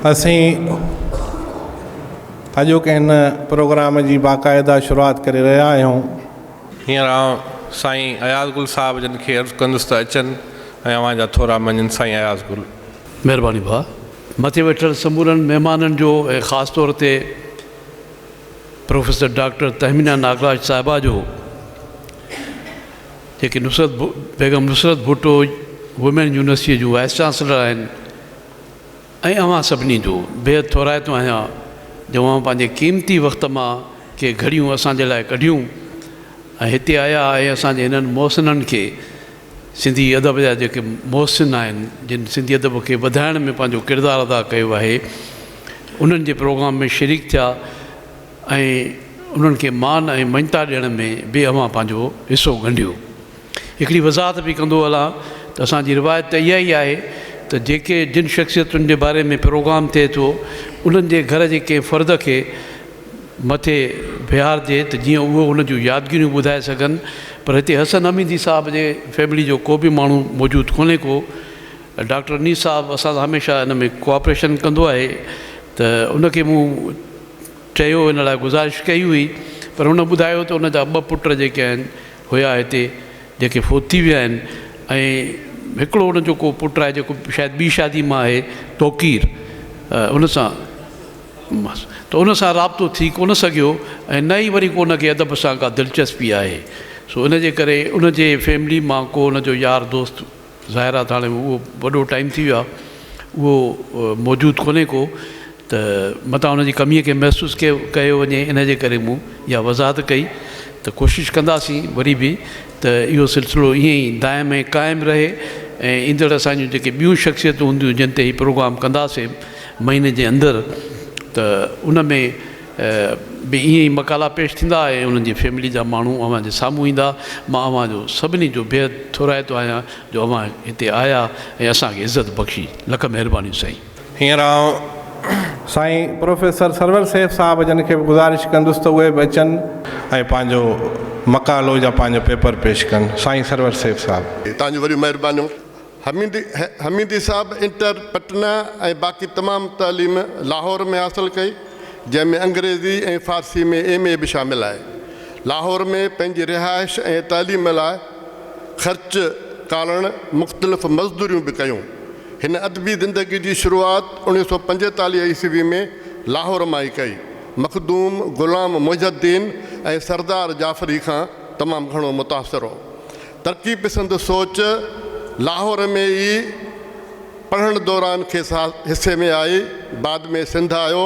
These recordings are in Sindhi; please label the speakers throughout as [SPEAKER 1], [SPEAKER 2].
[SPEAKER 1] اسين اڄوڪي هن پروگرام جي باقاعده شروعات ڪري رهيا آهيون. هينئر آئون سائين اياز گل صاحب جن کي عرض ڪندس ته اچن ۽ اوهان جا ٿورا مڃن. سائين اياز گل.
[SPEAKER 2] مهرباني ڀاء. مٿي ويٺل سمورن مهمانن جو ۽ خاص طور تي پروفيسر ڊاڪٽر تهمينه ناگراج صاحبه جو جيڪي نصرت بيگم نصرت ڀٽو وومين يونيورسٽيء جون وائيس چانسلر آهن ۽ اوهان سڀني جو بيحد ٿورائتو آهيان جو اوهان پنهنجي قيمتي وقت مان ڪي گهڙيون اسان جي لاء ڪڍيون ۽ هتي آيا ۽ اسان جي هنن محسنن کي سنڌي ادب جا جيڪي محسن آهن جن سنڌي ادب کي وڌائڻ ۾ پنهنجو ڪردار ادا ڪيو آهي انهن جي پروگرام ۾ شريڪ ٿيا ۽ انهن کي مان ۽ مڃتا ڏيڻ ۾ به اوهان پنهنجو حصو ڳنڍيو. هڪڙي وضاحت به ڪندو هلان ته اسان جي روايت ته اها ئي آهي ته جيڪي جن شخصيتن جي باري ۾ پروگرام ٿئي ٿو انهن جي گهر جي ڪنهن فرد کي مٿي بيهارجي ته جيئن اهو ان جون يادگيريون ٻڌائي سگهن پر هتي حسن حميدي صاحب جي فيملي جو ڪو به ماڻهو موجود ڪونهي ڪو ڊاڪٽر انيس صاحب اسان سان هميشه ان ۾ ڪوآپريشن ڪندو آهي ته ان کي مون چيو ان لاء گذارش ڪئي هئي پر هن ٻڌايو ته ان جا ٻه پٽ جيڪي آهن هيا هتي جيڪي فوت ٿي ويا آهن ۽ هڪڙو ان جو ڪو پٽ آهي جيڪو شايد ٻي شادي مان آهي توقير ان سان ته ان سان رابطو ٿي ڪونه سگهيو ۽ نه ئي وري ڪو ان کي ادب سان ڪا دلچسپي آهي سو ان جي ڪري ان جي فيملي مان ڪو ان جو يار دوست ظاهر آهي ته هاڻي اهو وڏو ٽائيم ٿي ويو آهي اهو موجود ڪونهي ڪو ته متان ان جي ڪميء کي محسوس ڪيو وڃي ان جي ڪري مون اها وضاحت ڪئي ته ڪوشش ڪنداسين وري به ته اهو سلسلو ائين ئي دائم ۽ قائم رهي ۽ ايندڙ اسان جون جيڪي ٻيون شخصيتون هونديون جن تي هي پروگرام ڪنداسين مهيني جي اندر ته ان ۾ به ائين ئي مقالا پيش ٿيندا ۽ انهن جي فيملي جا ماڻهو اوهان جي سامهون ايندا. مان اوهان جو سڀني جو بيحد ٿورائتو آهيان جو اوهان هتي آيا ۽ اسان کي عزت بخشي. لک مهربانيون سائين.
[SPEAKER 1] هينئر آئون سائين پروفيسر سرور سيف صاحب جن کي به گذارش ڪندس ته اهي به اچن. ۽ پنهنجو مقالو يا پنهنجو پيپر پيش ڪن. سائين سرور سيف صاحب.
[SPEAKER 3] توهان جون وڏيون مهربانيون. حميدي صاحب انٽر پٽنا ۽ باقي تمام تعليم لاهور ۾ حاصل ڪئي، جنهن ۾ انگريزي ۽ فارسي ۾ ايم اي به شامل آهي. لاهور ۾ پنهنجي رهائش ۽ تعليم لاء خرچ ڪارڻ مختلف مزدوريون به ڪيون. هن ادبي زندگي جي شروعات 1945 عيسوي ۾ لاهور مان ئي ڪئي. مخدوم غلام محي الدين ۽ سردار جعفري کان تمام گهڻو متاثر هو. ترقي پسند سوچ لاهور ۾ ئي پڙهڻ دوران کيس حصي ۾ آئي. بعد ۾ سنڌ آيو.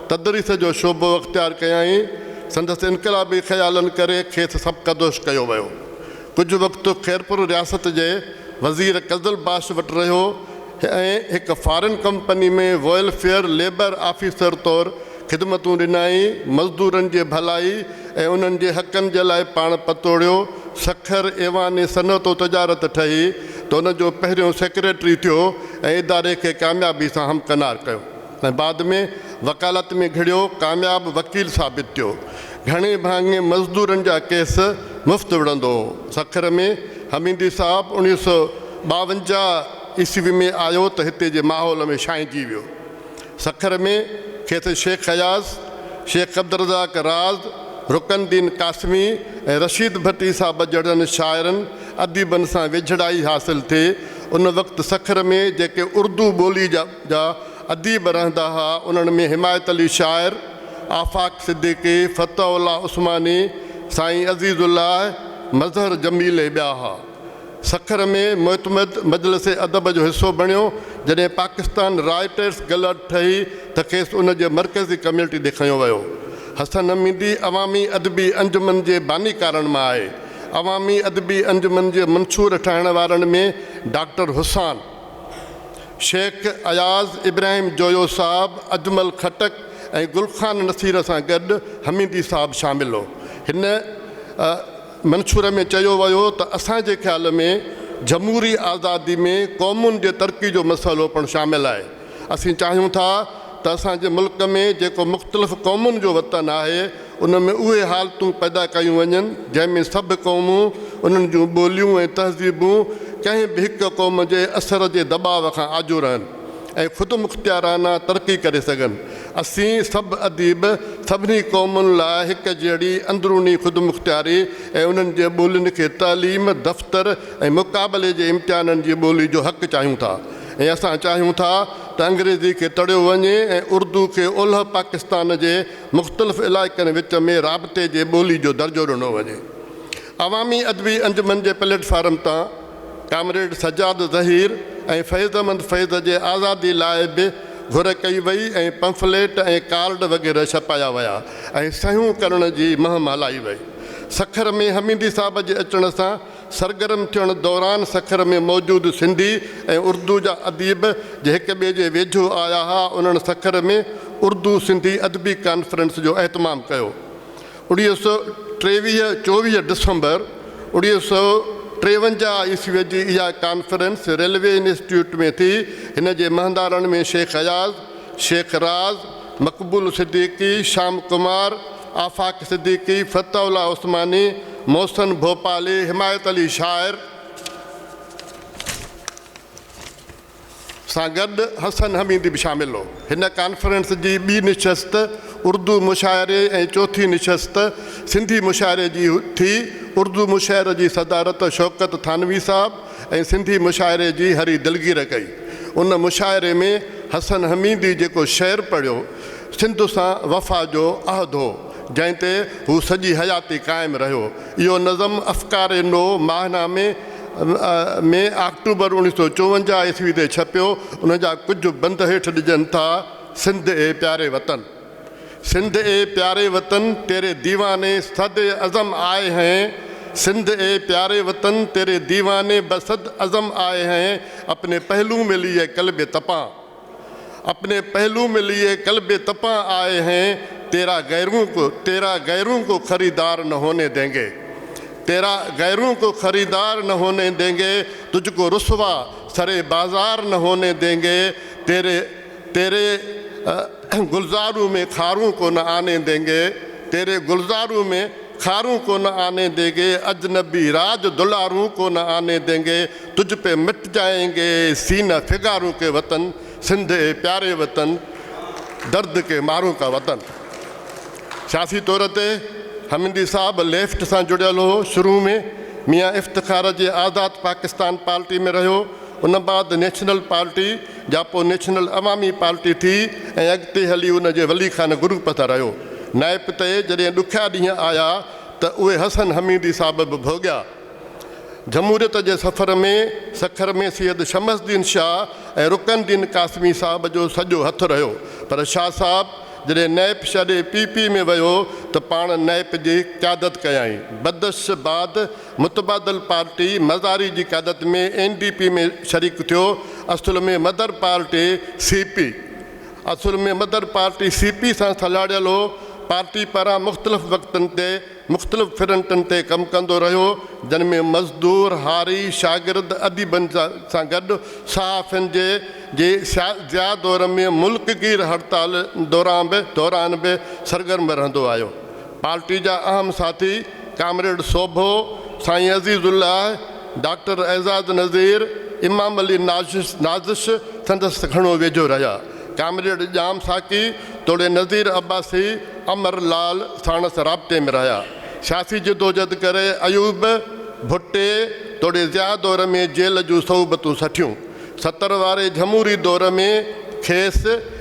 [SPEAKER 3] تدريس جو شعبو اختيار ڪيائين. سندس انقلابي خيالن ڪري کيس سبڪدوش ڪيو ويو. ڪجهه وقت خيرپور رياست جي وزير قزلباش وٽ رهيو ۽ هڪ foreign company ۾ welfare labour officer طور خدمتون ڏنائين. مزدورن جي ڀلائي ۽ انهن جي حقن جي لاء پاڻ پتوڙيو. سکر ايوان صنعت و تجارت ٺهي ته ان جو پهريون سيڪريٽري ٿيو ۽ اداري کي ڪاميابي سان همڪنار ڪيو ۽ بعد ۾ وڪالت ۾ گهڙيو ڪامياب وڪيل ثابت ٿيو. گهڻي ڀاڱي مزدورن جا ڪيس مفت وڙهندو هو. سکر ۾ حميدي صاحب 1952 عيسوي ۾ آيو ته هتي جي ماحول ۾ ڇانئجي ويو. سکر ۾ کيس شيخ اياز، شيخ عبدالرزاق راز، رڪن الدين قاسمي ۽ رشيد ڀٽي صاحب جهڙن شاعرن، اديبن سان ويجهڙائي حاصل ٿي. ان وقت سکر ۾ جيڪي اردو ٻولي جا اديب رهندا ها، انهن ۾ حمايت علي شاعر، آفاق صديقي، فتح الله عثماني، سائين عزيز الله، مظهر جميل ۽ ٻيا ها. سکر ۾ معتمد مجلس ادب جو حصو بڻيو. جڏهن پاڪستان رائٽرس گلڊ ٺهي ته کيس ان جي مرڪزي ڪميٽي ڏي کنيو ويو. حسن حميدي عوامي ادبي انجمن جي بانيڪارن مان آهي. عوامي ادبي انجمن جي منشور ٺاهڻ وارن ۾ ڊاڪٽر حسان، شيخ اياز، ابراهيم جويو صاحب، اجمل خٽڪ ۽ گل خان نصير سان گڏ حميدي صاحب شامل هو. هن. منشور ۾ چيو ويو ته اسان جي خيال ۾ جمهوري آزادي ۾ قومن جي ترقي جو مسئلو پڻ شامل آهي. اسين چاهيون ٿا ته اسان جي ملڪ ۾ جيڪو مختلف قومن جو وطن آهي ان ۾ اهي حالتون پيدا ڪيون وڃن جنهن ۾ سڀ قومون، انهن جون ٻوليون ۽ تهذيبون ڪنهن به هڪ قوم جي اثر جي دٻاء کان آجو رهن. ۽ خودمختيارانه ترقي ڪري سگهن. اسين سڀ اديب سڀني قومن لاء هڪ جهڙي اندروني خودمختياري ۽ انهن جي ٻولين کي تعليم، دفتر ۽ مقابلي جي امتحانن جي ٻولي جو حق چاهيون ٿا ۽ اسان چاهيون ٿا ته انگريزي کي تڙيو وڃي ۽ اردو کي اولهه پاڪستان جي مختلف علائقن وچ ۾ رابطي جي ٻولي جو درجو ڏنو وڃي. عوامي ادبي انجمن جي پليٽ فارم تان ڪامريڊ سجاد ظهير ۽ فيض احمد فيض جي آزادي لاء به گهر ڪئي وئي ۽ پمفليٽ ۽ ڪارڊ وغيره ڇپايا ويا ۽ صحيحون ڪرڻ جي مهم هلائي وئي. سکر ۾ حميدي صاحب جي اچڻ سان سرگرم ٿيڻ دوران سکر ۾ موجود سنڌي ۽ اردو جا اديب جي هڪ ٻئي جي ويجهو آيا ها انهن سکر ۾ اردو سنڌي ادبي ڪانفرنس جو اهتمام ڪيو. 1923 24 ڊسمبر 1953 عيسويء جي اها ڪانفرنس ريلوي انسٽيٽيوٽ ۾ ٿي. هن جي مهندارن ۾ شيخ اياز، شيخ راز، مقبول صديقي، شام ڪمار، آفاق صديقي، فتح الله عثماني، محسن ڀوپالي، حمايت علي شاعر، سان گڏ حسن حميدي به شامل هو. هن ڪانفرنس جي ٻي نشست اردو مشاعري ۽ چوٿين نشست سنڌي مشاعري جي ٿي. اردو مشاعري جي صدارت شوڪت ٿانوي صاحب ۽ سنڌي مشاعري جي هري دلگير ڪئي. ان مشاعري ۾ حسن حميدي جيڪو شعر پڙهيو، سنڌ سان وفا جو عهد هو، جنهن تي هو سڄي حياتي قائم رهيو. اهو نظم افڪار نو ماهنامي ۾ آڪٽوبر 1954 عيسوي تي ڇپيو. ان جا ڪجهه بند هيٺ ڏجن ٿا، سنڌ اي پياري وطن! سنڌ اي پياري وطن تيري ديواني صد عزم آئي هين سنڌ اي پياري وطن تيري ديواني بصد عزم آئي هين اپني پهلو ۾ ليئي قلب تپان اپني پهلو ۾ ليئي قلب تپان آئي هين تيرا غيرون ڪو تيرا غيرون ڪو خريدار نه هوني دينگي تيرا غيرون ڪو خريدار نه هوني دينگي تجھ ڪو رسوا سري بازار نه هوني دينگي تيري تيري گلزارون ۾ خارون ڪو نه آني دينگي تيري گلزارون ۾ خارون ڪو نه آني دينگي اجنبي راج دلارون ڪو نه آني دينگي تجھ پي مٽ جائينگي سينه فگارون ڪي وطن سنڌ اي پياري وطن درد ڪي مارون ڪا وطن. سياسي طور تي حميدي صاحب ليفٽ سان جڙيل هو. شروع ۾ ميان افتخار جي آزاد پاڪستان پارٽي ۾ رهيو. ان بعد نيشنل پارٽي، جا پوء نيشنل عوامي پارٽي ٿي ۽ اڳتي هلي ان جي ولي خان گروپ سان رهيو. نائب تي جڏهن ڏکيا ڏينهن آيا ته اهي حسن حميدي صاحب به ڀوڳيا. جمهوريت جي سفر ۾ سکر ۾ سيد شمس الدين شاهه ۽ رڪن الدين قاسمي صاحب جو سڄو هٿ رهيو پر شاهه صاحب جڏهن نئپ ڇڏي پي پي ۾ ويو ته پاڻ نئپ جي قيادت ڪيائين. بدش بعد متبادل پارٽي مزاري جي قيادت ۾ اين ڊي پي ۾ شريڪ ٿيو. اصل ۾ مدر پارٽي سي پي اصل ۾ مدر پارٽي سي پي سان سلهاڙيل هو. پارٽي پاران مختلف وقتن تي مختلف فرنٽن تي ڪم ڪندو رهيو، جن ۾ مزدور، هاري، شاگرد، اديبن سان گڏ صحافين جي جي ضياء دور ۾ ملڪ گير هڙتال دوران به دوران به سرگرم رهندو آيو. پارٽي جا اهم ساٿي ڪامريڊ سوڀو، سائين عزيز الله، ڊاڪٽر اعزاز نذير، امام علي نازش نازش سندس گهڻو ويجهو رهيا. ڪامريڊ ڄام ساقي توڙي نذير عباسي، امر لال ساڻس رابطي ۾ رهيا. سياسي جدوجھد ڪري ايوب، ڀٽي توڙي ضياء دور ۾ جيل جون صعوبتون سٺيون. ستر واري جھموري دور ۾ کيس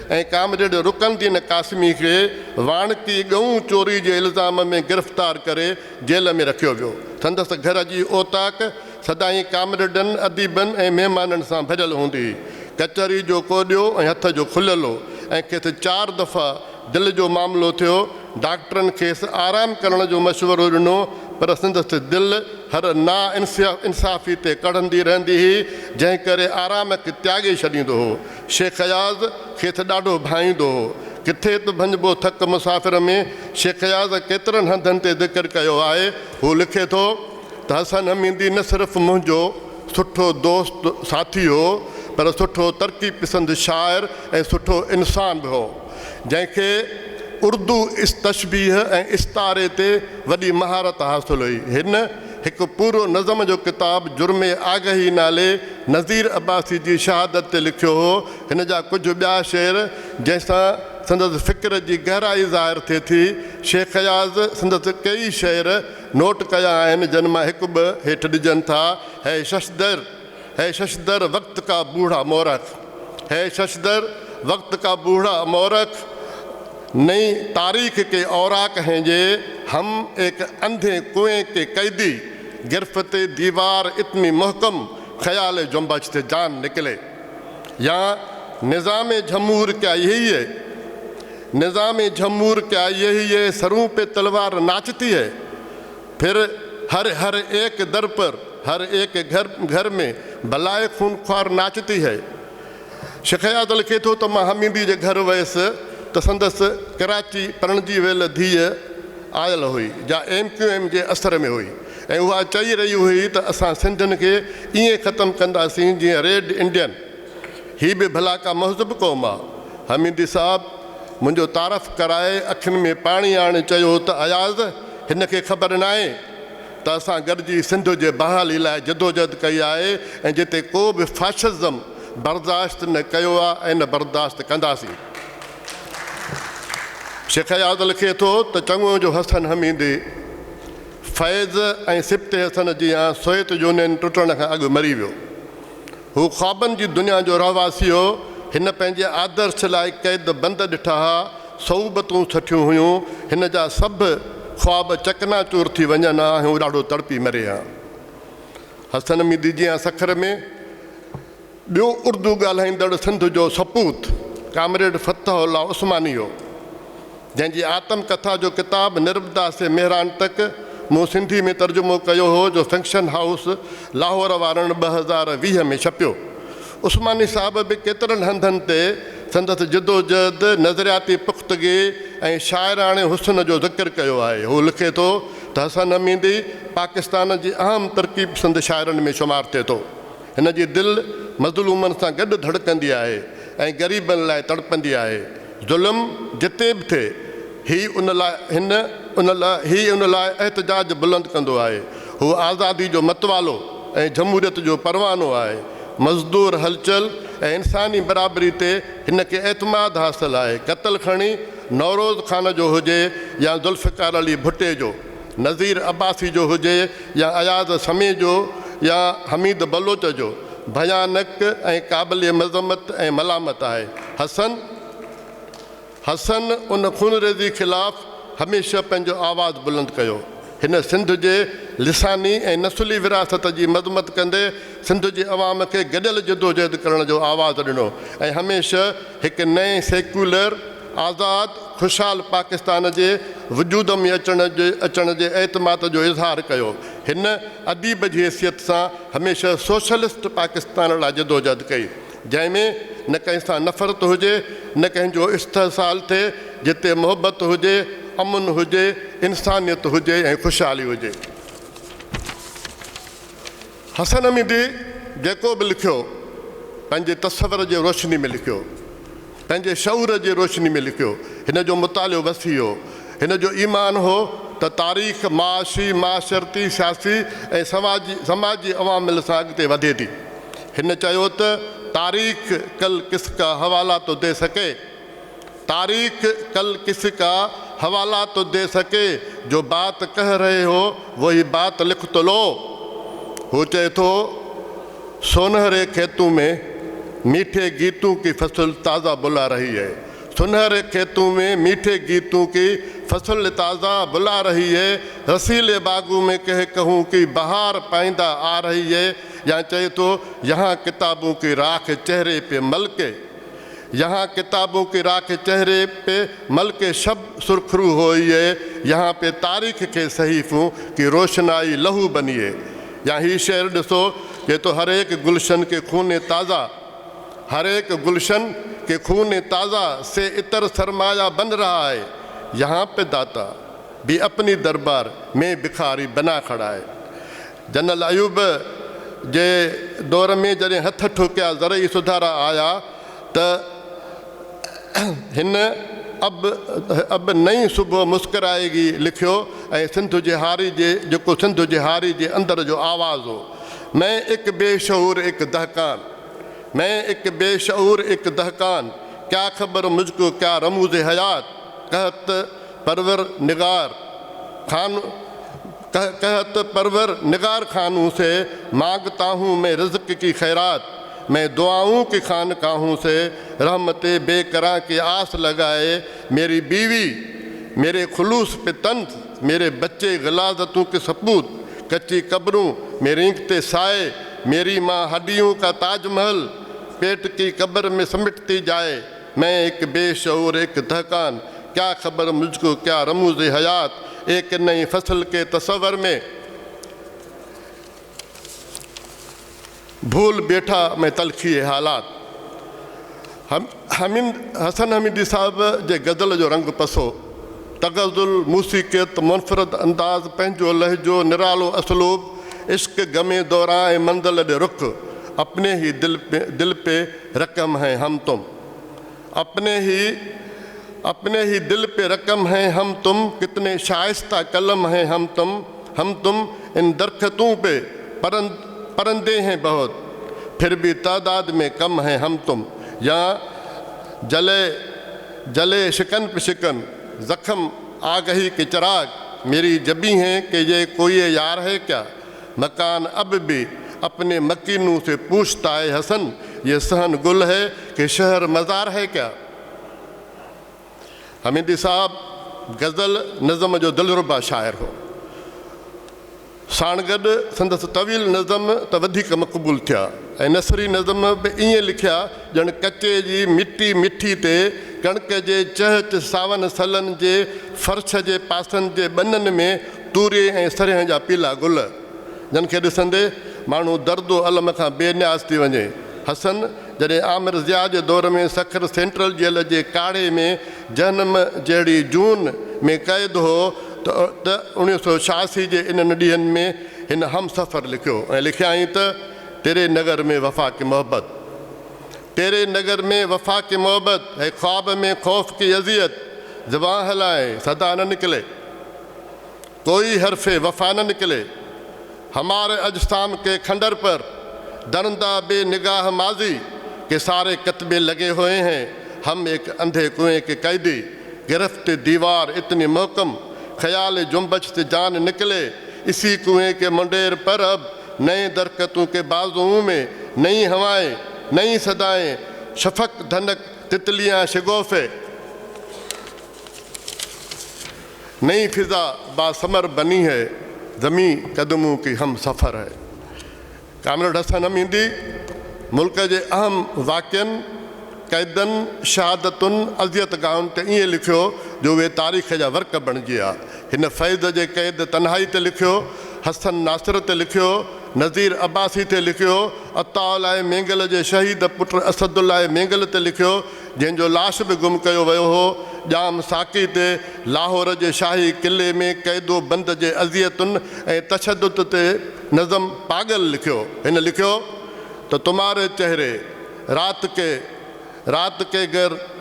[SPEAKER 3] ۽ ڪامريڊ رڪن الدين قاسمي کي واڻڪي ڳئون چوري جي الزام ۾ گرفتار ڪري جيل ۾ رکيو ويو. سندس گھر جي اوطاق سدائين ڪامريڊن، اديبن ۽ مهمانن سان ڀريل هوندي هئي. ڪچهري جو ڪوڏيو ۽ هٿ جو کليل هو ۽ کيس چار دفعا دل جو معاملو ٿيو. ڊاڪٽرن کيس آرام ڪرڻ جو مشورو ڏنو پر سندس دل هر نا انصافي تي ڪڙهندي رهندي هئي، جنهن ڪري آرام کي تياڳي ڇڏيندو هو. شيخ اياز کيس ڏاڍو ڀانئيندو هو. ڪٿي ته ڀڃبو ٿڪ مسافر ۾ شيخ اياز ڪيترن هنڌن تي ذڪر ڪيو آهي. هو لکي ٿو ته حسن حميدي نه صرف منهنجو سٺو دوست ساٿي هو پر سٺو ترقي پسند شاعر ۽ سٺو انسان به هو، جنهن کي اردو تشبيهه ۽ استعاري تي وڏي مهارت حاصل هئي. هن هڪ پورو نظم جو ڪتاب جرم آگهي نالي نذير عباسي جي شهادت تي لکيو هو. هن جا ڪجهه ٻيا شعر جنهن سان سندس فڪر جي گهرائي ظاهر ٿئي ٿي. شيخ اياز سندس ڪيئي شعر نوٽ ڪيا آهن، جن مان هڪ ٻه هيٺ ڏجن ٿا، هي ششدر، هي ششدر وقت ڪا بوڙها مورخ، هي ششدر وقت ڪا بوڙها مورخ، نئين تاريخ ڪي اوراق هين جي، هم ايڪ انڌي ڪوئين ڪي قيدي، گرفت ديوار اتني محڪم، خيال جنبش تي جان نڪلي. يا نظام جھمور ڪيا يهي هي، نظام جھمور ڪيا يهي هي، سرون پي تلوار ناچتي هي، پھر هر هر ايڪ در پر، هر ايڪ گھر گھر ۾ بلائي خونخوار ناچتي هي. شيخ اياز لکي ٿو ته مان حميدي جي گهر ويس ته سندس ڪراچي پرڻجي ويل ڌيء آيل هئي، جا ايم ڪيو ايم جي اثر ۾ هئي ۽ اها چئي رهي هئي ته اسان سنڌين کي ائين ختم ڪنداسين جيئن ريڊ انڊين. هي به ڀلا ڪا مهذب قوم آ. حميدي صاحب منهنجو تعارف ڪرائي اکين ۾ پاڻي آڻي چيو ته اياز هن کي خبر ناهي ته اسان گڏجي سنڌ جي بحالي لاء جدوجهد ڪئي آهي ۽ جتي ڪو به فاشزم برداشت نه ڪيو آ ۽ نه برداشت ڪنداسين. شيخ اياز لکي ٿو ته چڱو جو حسن حميدي فيض ۽ سبط حسن جيان سويت يونين ٽٽڻ کان اڳ مري ويو. هو خوابن جي دنيا جو رهواسي هو. هن پنهنجي آدرش لاء قيد بند ڏٺا ها، صعوبتون سٺيون هيون. هن جا سڀ خواب چڪناچور ٿي وڃن ها ۽ هو ڏاڍو تڙپي مري ها. حسن ميدي جيان سکر ۾ ٻيو اردو ڳالهائيندڙ سنڌ جو سپوت ڪامريڊ فتح الله عثماني هو، جنهن جي آتم ڪٿا جو ڪتاب نربدا سي مهراڻ تڪ مون سنڌي ۾ ترجمو ڪيو هو، جو فنڪشن هائوس لاهور وارن 2020 ۾ ڇپيو. عثماني صاحب به ڪيترن هنڌن تي سندس جدوجهد، نظرياتي پختگي ۽ شاعراڻي حسن جو ذڪر ڪيو آهي. هو لکي ٿو ته حسن حميدي پاڪستان جي اهم ترقي پسند شاعرن ۾ شمار ٿئي ٿو. هن جي دل مظلومن سان گڏ ڌڙڪندي آهي ۽ غريبن لاء تڙپندي آهي. ظلم جتي به ٿئي، هي ان لاء هن ان لاء هي ان لاء احتجاج بلند ڪندو آهي. هو آزادي جو متوالو ۽ جمهوريت جو پروانو آهي. مزدور هلچل ۽ انساني برابري تي هن کي اعتماد حاصل آهي. قتل کڻي نوروز خان جو هجي يا ذوالفقار علي ڀٽي جو. نذير عباسي جو هجي يا اياز سمي جو يا حميد بلوچ جو، ڀيانڪ ۽ قابل مذمت ۽ ملامت آهي. حسن حسن ان خونريزي خلاف هميشه پنهنجو آواز بلند ڪيو. هن سنڌ جي لساني ۽ نسلي ورهاست جي مذمت ڪندي سنڌ جي عوام کي گڏيل جدوجهد ڪرڻ جو آواز ڏنو ۽ هميشه هڪ نئين سيڪيولر، آزاد، خوشحال پاڪستان جي وجود ۾ اچڻ جي اچڻ جي اعتماد جو اظهار ڪيو. هن اديب جي حيثيت سان هميشه سوشلسٽ پاڪستان لاء جدوجهد ڪئي، جنهن ۾ نه ڪنهن سان نفرت هجي، نه ڪنهن جو استحصال ٿئي، جتي محبت هجي، امن هجي، انسانيت هجي ۽ خوشحالي هجي. حسن حميدي جيڪو به لکيو، پنهنجي تصور جي روشني ۾ لکيو. پنهنجي شعور جي روشني ۾ لکيو. هن جو مطالعو وسيع هو. هن جو ايمان هو ته تاريخ معاشي، معاشرتي، سياسي ۽ سماجي عوامل سان اڳتي وڌي ٿي. هن چيو ته تاريخ ڪل ڪس ڪا حوالا تو the سڪي، تاريخ ڪل ڪس ڪا حوالا تو the سڪي، جو بات ڪهه رهي هو وهي بات لک تو لو. هو چئي ٿو. سونهري کيتون ۾ ميٺي گيتون ڪي فصل تازه بلا رهي هي سونهري کيتون ۾ ميٺي گيتون ڪي فصل تازه بلا رهي هي رسيلي باغون ۾ ڪهه ڪهون ڪي بهار پائنده آ رهي هي يا چئي ٿو يهان ڪتابون ڪي راک چهري پي مل ڪي يهان ڪتابون ڪي راک چهري پي مل ڪي شب سرخرو هوئي هي يهان پي تاريخ کي صحيفون ڪي روشنائي لهو بني هي يا هي شعر ڏسو چئي ٿو هر ايڪ گلشن ڪي خون تازه هر ايڪ گلشن ڪي خون تازه سي عطر سرمايه بن رها هي يهان پي داتا ڀي اپني دربار مين بکاري بنا کڙا هي جنرل ايوب جي دور ۾ جڏهن هٿ ٺوڪيا زرعي سڌارا آيا ته هن اب اب نئين صبح مسڪرائيگي لکيو ۽ سنڌ جي هاري جي جيڪو سنڌ جي هاري جي اندر جو آواز هو. मैं एक बेशऊर एक दहकान, मैं एक बेशऊर एक दहकान, क्या खबर मुझको क्या रमूज़ हयात। कहत परवर निगार खान, कहत परवर निगार खानों से मांगता हूँ मैं रिज़्क़ की खैरात। मैं दुआओं की खानकाहों से रहमत बेकरां की आस लगाए। मेरी बीवी मेरे खुलूस पे तंज, मेरे बच्चे गलाजतों के सपूत। कच्ची कब्रों में रेंगते साए, मेरी माँ हड्डियों का ताजमहल पेट की कब्र में समिटती जाए। मैं एक बेशऊर एक दहकान, क्या खबर मुझको क्या रमूज़ हयात। एक नई फसल के तसव्वुर में भूल बैठा मैं तलखी हालात। हसन हमीदी साहब जे गज़ल जो रंग पसो, तगज़ुल, मूसीक़ियत, मुनफ़रद अंदाज़, पंहिंजो लहजो, निरालो असलूब, इश्क गमे दौरां ऐं मंज़िल ॾे रुख, अपने ही दिल पे रकम हैं हम तुम, अपने ही दिल पे रकम हैं हम तुम, कितने शाइस्ता कलम हैं हम तुम, हम तुम इन दरख्तों पे परंदे हैं बहुत, फिर भी तादाद में कम हैं हम तुम। या जले जले शिकन पे शिकन, ज़ख्म आगही के चिराग, मेरी जबी हैं कि ये कोई यार है क्या। मकान अब भी अपने मकीनों से पूछता है हसन, ये सहन गुल है कि शहर मज़ार है क्या। हमीदी साहब गज़ल नज़म जो दिलरुबा शाइर हो। साण गॾु संदसि तवील नज़म त वधीक मक़बूल थिया ऐं नसरी नज़म बि ईअं लिखिया ॼण कचे जी मिटी मिठी ते कणिक जे चहच सावन सलनि जे फर्श जे पासनि जे ॿननि में तूरे ऐं सरेह जा पीला गुल, जन खे ॾिसंदे माण्हू दर्द अलम खां बेनियाज़ थी वञे। हसन जॾहिं आमिर ज़िया जे दौर में सखर सेंट्रल जेल जे काढ़े में जहनम जहिड़ी जून में क़ैद हो त 1986 जे इन्हनि ॾींहंनि में हिन हम सफ़र लिखियो ऐं लिखियाईं त तेरे नगर में वफ़ा की मोहब्बत, तेरे नगर में वफ़ा की मोहब्बत है, ख्वाब में खौफ की अज़ियत, ज़बान हलाए सदा न निकले, कोई हरफे वफ़ा न निकले। हमारे अजसाम के खंडर पर दरिंदा बेनिगाह माजी के सारे कतबे लगे हुए हैं, हम एक अंधे कुएं के कैदी, गिरफ्त दीवार इतनी मोहकम, ख्याल जुम्बश से जान निकले। इसी कुएं के मुंडेर पर अब नए दरख्तों के बाजुओं में नई हवाएं, नई सदाएं, शफक धनक तितलियाँ शगोफे, नई फ़िज़ा बासमर बनी है, ज़मीं कदमों की हम सफ़र है। कामरेड हसन हमीदी मुल्क जे अहम वाक़ियनि, क़ैदनि, शहादतुनि, अज़ियत गाहुनि ते ईअं लिखियो जो उहे तारीख़ जा वर्क बणिजी विया। हिन फैज़ जे क़ैद तन्हाई ते लिखियो, हसन नासिर ते लिखियो, नज़ीर अब्बासी ते लिखियो, अताउलाए मेंगल जे शहीद पुट असदुल्लाह मेंगल ते लिखियो, जंहिंजो लाश बि गुम कयो वियो हो। ॼाम साकी ते लाहौर जे शाही किले में क़ैदो बंद जे अज़ियतुनि ऐं तशद्दुद ते नज़म पागल लिखियो। हिन लिखियो त तुम्हारे चेहरे रात के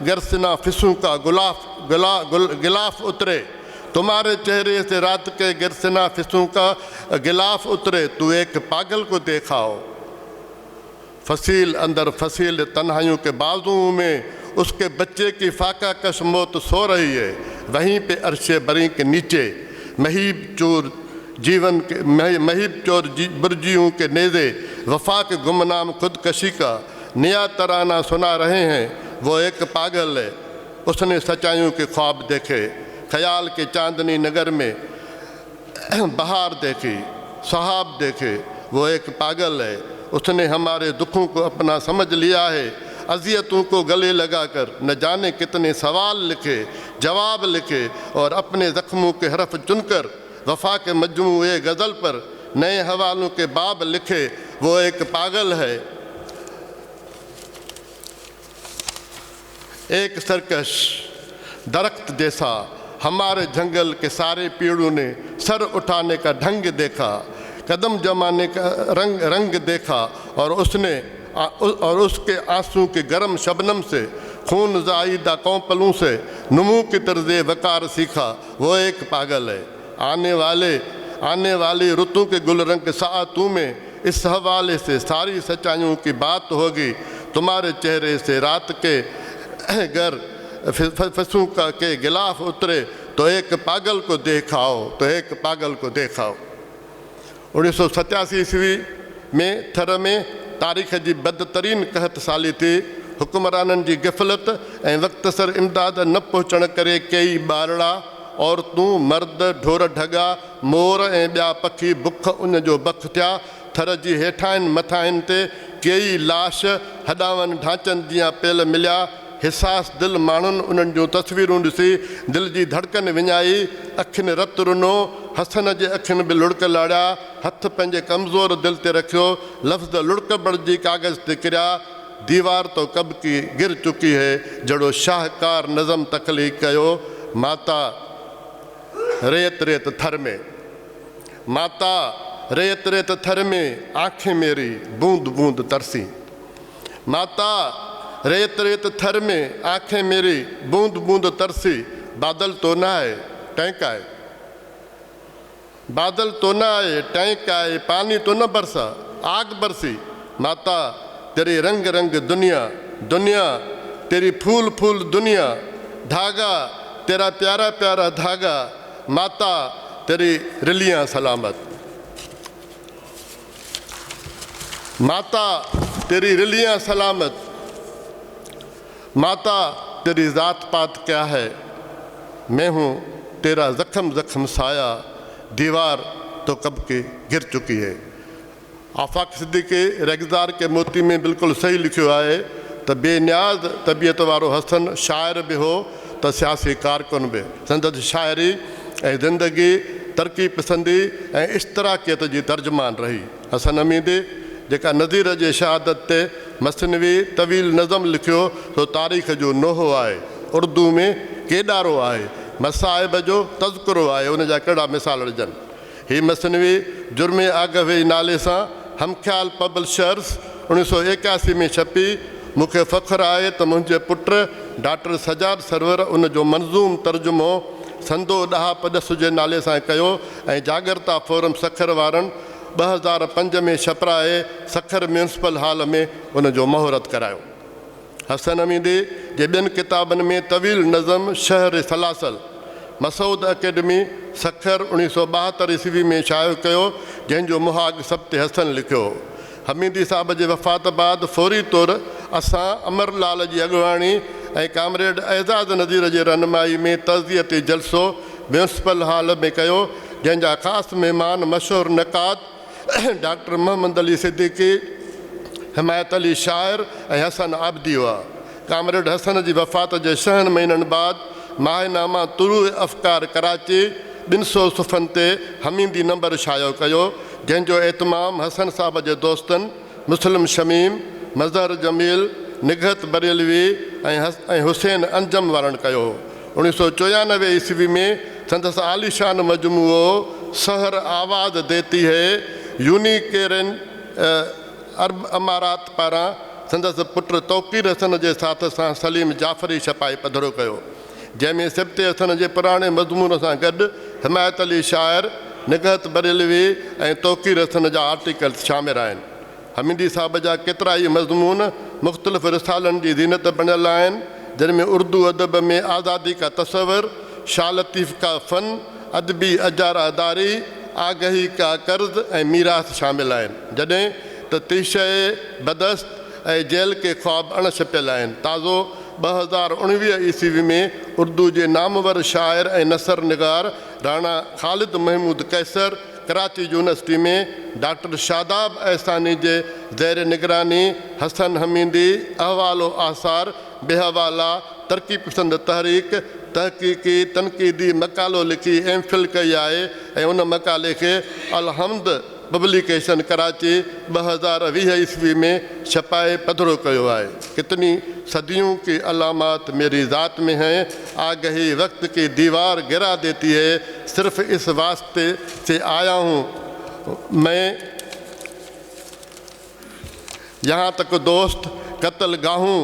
[SPEAKER 3] गरसना फिसूं का गिलाफ उतरे, तुम्हारे चेहरे से रात के गिरसना फिसूं का गिलाफ उतरे, तू एक पागल को देखाओ। फसील अंदर फसील तन्हाइयों के बाजुओं में उसके बच्चे की फाका कश मौत सो रही है, वहीं पे अरशे बरी के नीचे महीब चोर जीवन के महीब चोर बुर्जियों के नेज़े वफा के गुमनाम खुदकशी का नया तराना सुना रहे हैं। वो एक पागल है, उसने सच्चाइयों के ख्वाब देखे, ख्याल के चांदनी नगर में बहार देखी, सहाब देखे। वो एक पागल है, उसने हमारे दुखों को अपना समझ लिया है, अजियतों को गले लगाकर न जाने कितने सवाल लिखे, जवाब लिखे और अपने ज़ख्मों के हरफ चुनकर वफा के मजमूए गज़ल पर नए हवालों के बाब लिखे। वो एक पागल है। एक सरकश दरख्त जैसा हमारे जंगल के सारे पेड़ों ने सर उठाने का ढंग देखा, कदम जमाने का रंग रंग देखा और उसने और उसके आंसू के गर्म शबनम से खून ज़ाइदा कौपलों से नुमू की तर्ज़ वकार सीखा। वो एक पागल है। आने वाली ऋतु के गुल रंग सातों में इस हवाले से सारी सच्चाइयों की बात होगी। तुम्हारे चेहरे से रात के गर फसूं का के गिलाफ उतरे तो एक पागल को देखाओ, तो एक पागल को देखाओ। 1987 ईस्वी में थर में तारीख़ जी बदतरीन कहत साली थी। हुक्मराननि जी गिफ़लत ऐं वक़्त सर इमदाद न पहुचण करे केई ॿारड़ा, औरतूं, मर्द, ढोर ढॻा, मोर ऐं ॿिया पखी बुख उन जो बख थिया। थर जी हेठाइन मथाइन ते केई लाश हॾावन ढांचनि जीअं पियल मिलिया। हिसास दिल माण्हुनि उन्हनि जूं तस्वीरूं ॾिसी दिलि जी धड़कन विञाई, अखियुनि रत रुनो, हसन जे अखियुनि बि लुड़क लाड़िया, हथ पंहिंजे कमज़ोर दिलि ते रखियो, लफ़्ज़ लुड़क बणिजी कागज़ ते किरिया। दीवार तो कब की गिर चुकी है जहिड़ो शाहकार नज़म तख़लीक़ कयो। माता रेत रेत थर में, माता रेत रेत थर में आँखें मेरी बूंद बूंद तरसी। माता रेत रेत थर में आँखें मेरी बूंद बूंद तरसी। बादल तो न आए टैंक आए, बादल तो न आए टैंक आए, पानी तो न बरसा आग बरसी। माता तेरी रंग रंग दुनिया, दुनिया तेरी फूल फूल दुनिया, धागा तेरा प्यारा प्यारा धागा, माता तेरी रिलियाँ सलामत। माता तेरी रिलियाँ सलामत, माता तेरी ज़ात पात क्या है, मैं हूँ तेरा ज़ख्म ज़ख्म साया, दीवार तो कब की गिर चुकी है। आफ़ाक़ सिद्दीकी रेगज़ार के मोती में बिल्कुलु सही लिखियो आहे त बेनियाज़ तबीयत वारो हसन शाइर बि हो त सियासी कारकुन बि। संदसि शाइरी ऐं ज़िंदगी तरक़ी पसंदी ऐं इश्तराकियत जी तर्जुमान रही। हसन हमीदी जेका नज़ीर जे शहादत ते मसनवी तवील नज़म लिखियो सो तारीख़ जो नोहो आहे, उर्दू में केॾारो आहे, मसाइब जो तज़किरो आहे, उन जा कहिड़ा मिसाल ॾिजनि। ही मसनवी जुर्मे आगवे नाले सां हमख़्याल पब्लिशर्स 1981 में छपी। मूंखे फ़ख़्रु आहे त मुंहिंजे पुट डॉक्टर सजाद सरवर उन जो मंज़ूम तर्जुमो संदो ॾाहप ॾस जे नाले सां कयो ऐं जागरता फोरम सखर वारनि 2005 में छपराए सखर म्यूनिसिपल हॉल में उन जो मुहूर्त करायो। हसन हमीदी जे ॿियनि किताबनि में तवील नज़म शहर सलासल मसूद अकेडमी सखर 1972 ईस्वी में शायो कयो, जंहिंजो मुहाग सब्त हसन लिखियो। हमीदी साहब जे वफ़ात बाद फौरी तौर असां अमर लाल जी अॻुवाणी ऐं कामरेड एज़ाज़ नज़ीर जे रहनुमाई में तज़ियती जलसो म्यूनिसिपल हॉल में कयो, जंहिंजा ख़ासि महिमान मशहूर नक़ाद डॉक्टर मोहम्मद अली सिद्दीकी, हिमायत अली शाइर ऐं हसन आबदी हुआ। कामरेड हसन जी वफ़ात जे 6 महीननि बाद माहनामा तुरू अफ़कार कराची 200 सुफ़नि ते हमीदी नंबर शायो कयो, जंहिंजो एहतमाम हसन साहब जे दोस्तनि मुस्लिम शमीम, मज़हर जमील, निगहत बरेलवी ऐं हुसैन अंजम वारनि कयो। 1994 ईस्वी में संदसि आलीशान मजमूओ सहर आवाज़ देती है यूनिकेरन अरब अमारात पारां संदसि पुट तौक़ीर हसन जे साथ सां सलीम जाफ़री छपाए पधरो कयो, जंहिंमें सिबते हसन जे पुराणे मज़मून सां गॾु हिमायत अली शाइर, निगहत बरेलवी ऐं तौक़ीर हसन जा आर्टिकल शामिल आहिनि। हमीदी साहब जा केतिरा ई मज़मून मुख़्तलिफ़ रिसालनि जी ज़ीनत बणियल आहिनि, जिन में उर्दू अदब में आज़ादी का तसवर, शाह लतीफ़ का फ़न, अदबी अजारादारी, आगही का कर्ज़ ऐं मीरास शामिल आहिनि। जॾहिं त तीशे बदस्त ऐं जेल के ख़्वाब अण छपियल आहिनि। ताज़ो 2019 ईस्वी में उर्दू जे नामवर शाइर ऐं नसर निगार राणा ख़ालिद महमूद कैसर कराची यूनिवर्सिटी में डॉक्टर शादाब एहसानी जे ज़ेर निगरानी हसन हमीदी अहवालो आसार बेहवाला तरक़ी पसंद तहरीक तहक़ीक़ी तनक़ीदी मक़ालो लिखी एम फिल कई आहे ऐं उन मक़ाले खे अलहम्द पब्लिकेशन कराची 2020 ईस्वी में छपाए पधरो कयो आहे। कितनी सदियों की अलामत मेरी ज़ात में हैं, आगही वक्त की दीवार गिरा देती है, सिर्फ़ इस वास्ते से आया हूँ मैं यहाँ तक दोस्त, कत्ल गाहूँ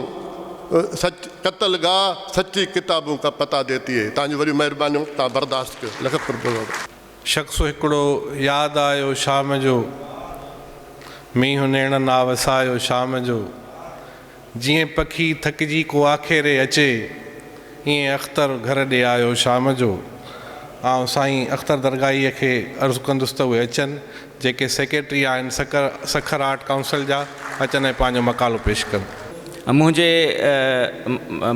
[SPEAKER 3] सच कत्ल गाह सच्ची किताबों का पता देती है। तव्हांजूं वॾियूं महिरबानियूं, तव्हां बर्दाश्त कयो। लख क़ुर्ब।
[SPEAKER 1] शख़्स हिकिड़ो यादि आयो शाम जो, مينهن نيڻن آ وسايو شام جو. جيئن پکي ٿڪجي ڪو آکيري اچي، ايئن اختر گهر ڏي آيو شام جو. آئون سائين اختر درگاهيء کي عرض ڪندس ته اهي اچن، جيڪي سيڪريٽري آهن سکر سکر آرٽ ڪائونسل جا، اچن ۽ پنهنجو مقالو پيش ڪن.
[SPEAKER 4] منهنجي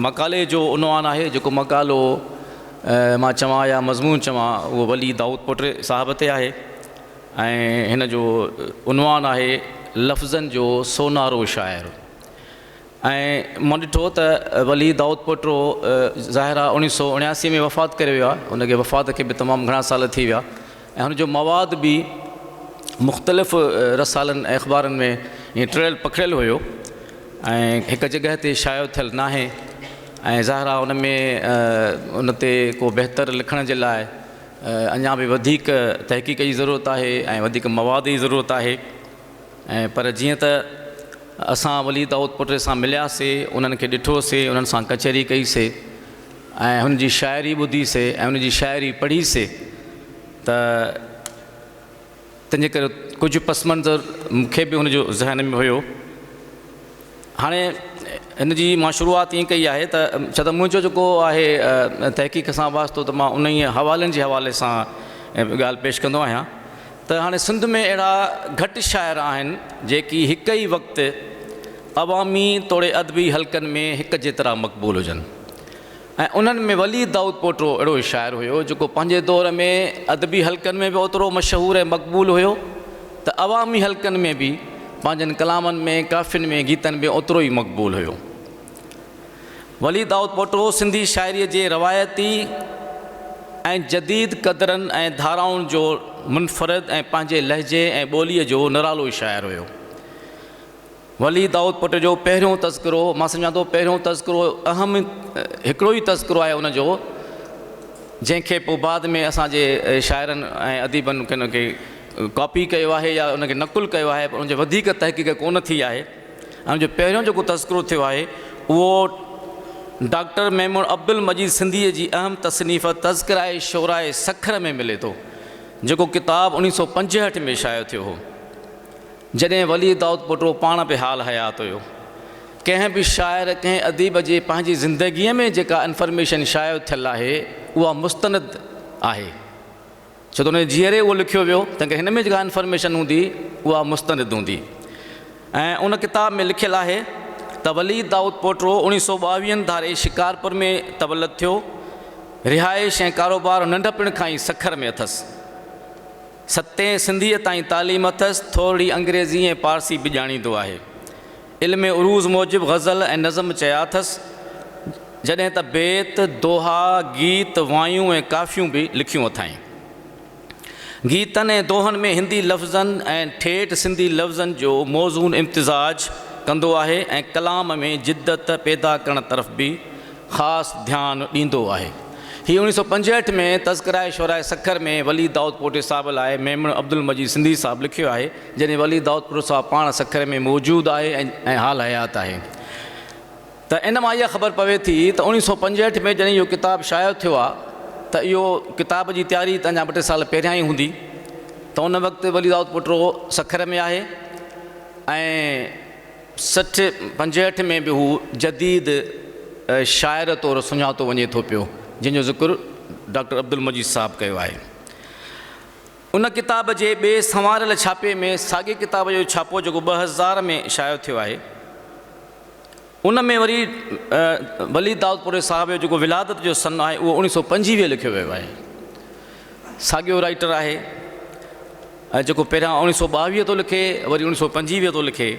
[SPEAKER 4] مقالي جو عنوان آهي، جيڪو مقالو مان چوان يا مضمون چوان اهو ولي دائود پوٽي صاحب تي آهي. ۽ هن جو عنوان آهي لفظن جو سونارو شاعر ۽ مان ڏٺو ته ولي دائود پوٽو ظاهر آهي اوڻيهه سو اڻياسي ۾ وفات ڪري ويو آهي ان کي وفات کي به تمام گهڻا سال ٿي ويا ۽ هن جو مواد به مختلف رسالن ۽ اخبارن ۾ ائين ٽڙيل پکڙيل هيو ۽ هڪ جڳهه تي شايع ٿيل ناهي ۽ ظاهر آهي ان ۾ ان تي ڪو بهتر لکڻ جي لاء اڃا به وڌيڪ تحقيق جي ضرورت آهي ۽ وڌيڪ مواد جي ضرورت آهي ۽ پر جيئن ته اسان ولي دائود پوٽي سان ملياسي انهن کي ڏٺوسي انهن سان ڪچهري ڪئي سي ۽ هن جي شاعري ٻڌي سي ۽ ان جي شاعري پڙهي سي ته تنهنجي ڪري ڪجهه پس منظر مون کي به هن جو ذهن ۾ هيو. هاڻي هن جي مان شروعات ائين ڪئي آهي ته ڇو ته منهنجو جيڪو آهي تحقيق سان واسطو ته مان انهيء حوالن جي حوالي سان ڳالهه پيش ڪندو آهيان ته هاڻي سنڌ ۾ اهڙا گهٽ شاعر آهن جيڪي هڪ ئي وقت عوامي توڙي ادبي حلقن ۾ هڪ جيترا مقبول هجن. ۽ انهن ۾ ولي دائود پوٽو اهڙو شاعر هيو جيڪو پنهنجي دور ۾ ادبي حلقن ۾ به اوترو مشهور ۽ مقبول هيو ته عوامي حلقن ۾ به پنهنجن ڪلامن ۾ ڪافين ۾ گيتن ۾ اوترو ئي مقبول هيو. ولي دائود پوٽو سنڌي شاعريء جي روايتي ۽ جديد قدرن ۽ ڌارائن جو منفرد ۽ پنهنجي لهجي ۽ ٻوليء جو نرالو شاعر هيو. ولي دائود پٽ جو پهريون تذڪرو، مان سمجهان ٿو پهريون تذڪرو اهم هڪڙو ئي تذڪرو آهي ان جو، جنهن کي پوء بعد ۾ اسان جي شاعرن ۽ اديبن ان کي ڪاپي ڪيو آهي يا ان کي نقل ڪيو آهي پر ان جي وڌيڪ تحقيق ڪونه ٿي آهي ۽ ان جو پهريون جيڪو تذڪرو ٿيو آهي اهو ڊاڪٽر ميمڻ عبدالمجيد سنڌيء جي اهم تصنيف تذڪرائي شعراء سکر ۾ ملي ٿو، جيڪو ڪتاب اوڻيهه سو پنجهٺ ۾ شايع ٿيو هو. جڏهن ولي دائود پوٽو پاڻ به حال حيات هيو. ڪنهن به شاعر، ڪنهن اديب جي پنهنجي زندگيء ۾ جيڪا انفرميشن شايع ٿيل آهي، اها مستند آهي. ڇو ته ان جي جيئري اهو لکيو ويو، تنهنڪري هن ۾ جيڪا انفرميشن هوندي، اها مستند هوندي. ۽ ان ڪتاب ۾ لکيل آهي ته ولي دائود پوٽو اوڻيهه سو ٻاويهن ڌاري شڪارپور ۾ تولد ٿيو. رهائش ۽ ڪاروبار ننڍپڻ کان ئي سکر ۾ اٿس. ستين سنڌيء تائين تعليم اٿس، ٿورڙي انگريزي ۽ پارسي به ڄاڻيندو آهي. علم عروض موجب غزل ۽ نظم چيا اٿس، جڏهن ته بيت، دوها، گيت، وايون ۽ ڪافيون به لکيون اٿائين. گيتن ۽ دوهن ۾ هندي لفظن ۽ ٺيٺ سنڌي لفظن جو موزون امتزاج ڪندو آهي ۽ ڪلام ۾ جدت پيدا ڪرڻ طرف به خاص ڌيان ڏيندو آهي. هي اوڻيهه سو پنجهٺ ۾ تذڪره شعراء سکر ۾ ولي دائود پوٽي صاحب لاء ميمڻ عبدالمجيد سنڌي صاحب لکيو آهي، جڏهن ولي دائود پوٽو صاحب پاڻ سکر ۾ موجود آهي ۽ حال حيات آهي ته ان مان اها خبر پوي ٿي ته اوڻيهه سو پنجهٺ ۾ جڏهن اهو ڪتاب شايع ٿيو آهي ته اهو ڪتاب جي تياري ته اڃا ٻه ٽي سال پهريان ئي هوندي ته ان وقت ولي دائود پوٽو سکر ۾ آهي ۽ 60 65 ۾ به هو جديد شاعر طور سڃاتو وڃي ٿو پيو، جنهن جو ذڪر ڊاڪٽر عبدالمجيد صاحب ڪيو آهي. ان ڪتاب جي ٻئي سنواريل ڇاپي ۾ ساڳئي ڪتاب جو ڇاپو جيڪو 2000 ۾ شايع ٿيو آهي، ان ۾ وري ولي دائودپوري صاحب جو جيڪو ولادت جو سن آهي اهو اوڻيهه سو پنجويهه لکيو ويو آهي. ساڳيو رائيٽر آهي ۽ جيڪو پهريان اوڻيهه سو ٻاويهه ٿو لکي وري اوڻيهه سو پنجويهه ٿو لکي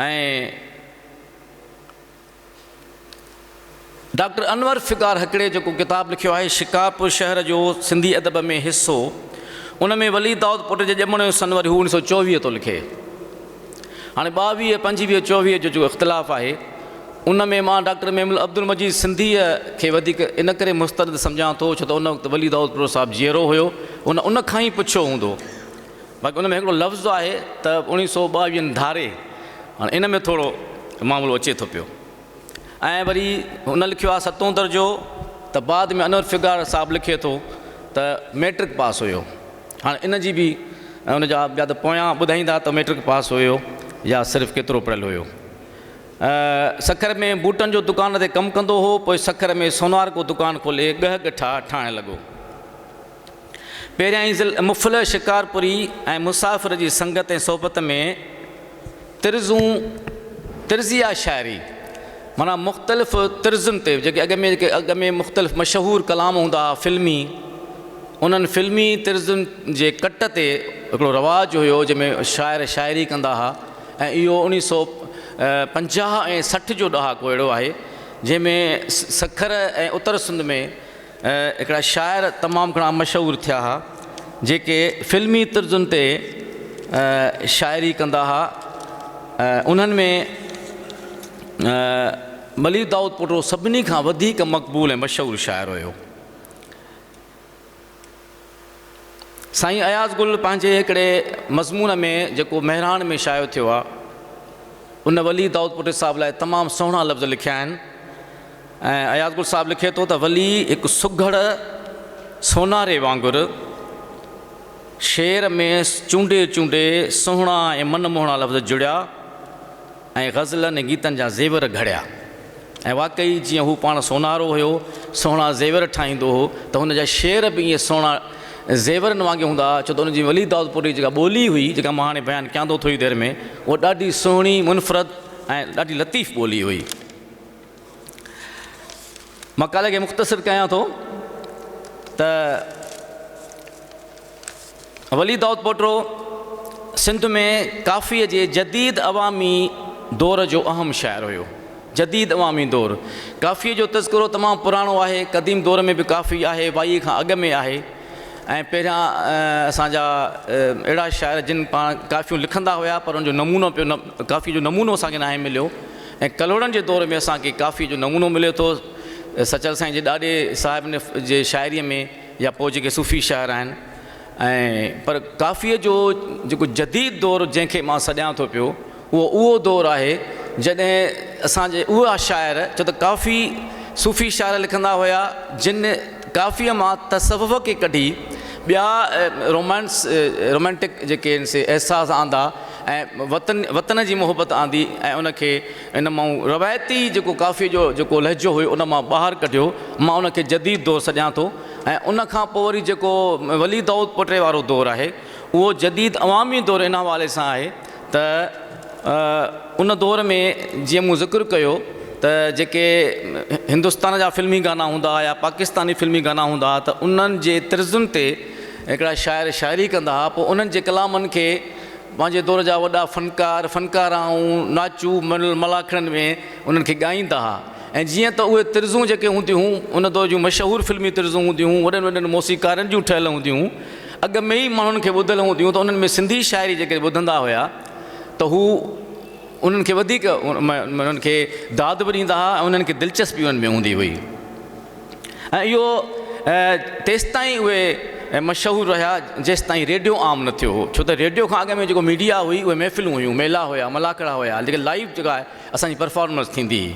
[SPEAKER 4] ۽ ڊاڪٽر انور فگار هڪڙي جيڪو ڪتاب لکيو آهي شڪارپور شهر جو سنڌي ادب ۾ حصو ان ۾ ولي دائود پٽ جي ڄمڻ جو سن وري هو اوڻيهه سو چوويهه ٿو لکي. هاڻي ٻاويهه، پنجويهه، چوويهه جو جيڪو اختلاف آهي، ان ۾ مان ڊاڪٽر ميمڻ عبدالمجيد سنڌيء کي وڌيڪ ان ڪري مستند سمجهان ٿو، ڇو ته ان وقت ولي دائود پورو صاحب جيئرو هيو، هن ان کان ئي پڇيو هوندو. باقي ان ۾ هڪڙو لفظ آهي ته اوڻيهه سو ٻاويهن ڌاري، هاڻي ان ۾ ٿورو معاملو اچي ٿو پيو. ۽ وري هن لکيو آهي ستون درجو ته بعد ۾ انور فگار صاحب لکي ٿو ته مئٽرڪ پاس هيو. هاڻي ان جي به ۽ ان جا ٻيا ته پويان ٻڌائيندا ته مئٽرڪ پاس هيو يا صرف ڪيترو پڙهيل هيو. سکر ۾ بوٽن جو دڪان تي ڪم ڪندو هو، پوء سکر ۾ سونارڪو دڪان کولي ڳهه ڳٺا ٺاهڻ لڳو. پهريائين ضلع مفلح شڪارپوري ۽ مسافر جي سنگت ۽ صحبت ۾ طرزون طرزيه شاعري معنيٰ مختلف طرزن تي جيڪي اڳ ۾ جيڪي اڳ ۾ مختلف مشهور ڪلام هوندا هئا فلمي انهن فلمي طرزن جي ڪٽ تي هڪڙو رواج هيو جنهن ۾ شاعر شاعري ڪندا هئا ۽ اهو اوڻيهه سو 50 ۽ 60 جو ڏهاڪو اهڙو آهي جنهن ۾ سکر ۽ اتر سنڌ ۾ هڪڙا شاعر تمام گهڻا مشهور ٿيا ها جيڪي فلمي طرزن تي شاعري ڪندا ها. انهن ۾ ملير دائود پوٽو سڀني کان وڌيڪ مقبول ۽ مشهور شاعر هيو. سائين اياز گل پنهنجي هڪڙي مضمون ۾ جيڪو مهراڻ ۾ شايع ٿيو آهي ان ولي دائود پوٽي صاحب لاء تمام سهڻا لفظ لکيا آهن. ۽ اياز گل صاحب لکي ٿو ته ولي هڪ سگهڙ سوناري وانگر شعر ۾ چونڊي چونڊي سهڻا ۽ من موهڻا لفظ جڙيا ۽ غزلن ۽ گيتن جا زيور گهڙيا ۽ واقعي جيئن هو پاڻ سونارو هيو سهڻا زيور ٺاهيندو هو ته هن جا شعر به ائين سهڻا زيورن وانگي هوندا هئا ڇو ته ان جي ولي دائودپوري جيڪا ٻولي هئي جيڪا مان هاڻي بيان ڪيان ٿو ٿوري دير ۾ اها ڏاڍي سهڻي منفرد ۽ ڏاڍي لطيف ٻولي هئي. مقالي کي مختصر ڪيان ٿو ته ولي دائود پوٽرو سنڌ ۾ ڪافيء جي جديد عوامي دور جو اهم شاعر هيو. جديد عوامي دور ڪافيء جو تذڪرو تمام پراڻو آهي. قديم دور ۾ به ڪافي آهي، وائيء کان اڳ ۾ آهي ۽ پهريان اسان جا اهڙا شاعر جن پاڻ ڪافيون لکندا هيا پر ان جو نمونو پيو ڪافيء جو نمونو اسان کي ناهي مليو. ۽ ڪلهوڙن جي دور ۾ اسان کي ڪافيء جو نمونو ملي ٿو. سچل سائين جي ڏاڏي صاحب جي شاعريء ۾ يا پوء جيڪي صوفي شاعر آهن ۽ پر ڪافيء جو جيڪو جديد دور جنهن کي مان سڏيان ٿو پيو اهو اهو دور آهي جڏهن اسان جي اها شاعر ڇو ته ڪافي صوفي شاعر لکندا هيا جن ڪافيء مان تصوف کي ڪڍي ٻيا رومانس رومانٽڪ جيڪي آهن سي احساس آندا ۽ وطن وطن جي محبت آندي ۽ ان کي ان مان روايتي جيڪو ڪافيء جو جيڪو لهجو هيو ان مان ٻاهر ڪڍيو. مان ان کي جديد دور سڏيان ٿو ۽ ان کان پوء وري جيڪو ولي دائود پوٽي وارو دور آهي اهو جديد عوامي دور ان حوالي سان آهي ته ان دور ۾ جيئن مون ذڪر ڪيو ته جيڪي هندستان جا فلمي گانا هوندا هئا يا پاڪستاني فلمي گانا هوندا هئا ته انهن جي طرزن تي هڪڙا شاعر شاعري ڪندا هئا پوء انهن جي ڪلامن کي پنهنجي دور جا وڏا فنڪار، فنڪارائون، ناچو، ملاکڙن ۾ انهن کي ڳائيندا ها ۽ جيئن ته اهي طرزون جيڪي هونديون هيون ان دور جون مشهور فلمي طرزون هونديون هيون وڏن وڏن موسيقارن جون ٺهيل هونديون هيون اڳ ۾ ئي ماڻهن کي ٻڌل هونديون هيون ته انهن ۾ سنڌي شاعري جيڪڏهن ٻڌندا هيا ته هو انهن کي وڌيڪ انهن کي داد به ڏيندا ها ۽ انهن کي دلچسپي انهن ۾ هوندي هئي. ۽ اهو تيستائين اهي مشهور رهيا جيستائين ريڊيو عام نه ٿيو هو ڇو ته ريڊيو کان اڳ ۾ جيڪو ميڊيا هئي اهي محفلون هيون ميلا هيا ملاکڙا هيا جيڪي لائيو جيڪا آهي اسان جي پرفارمنس ٿيندي هئي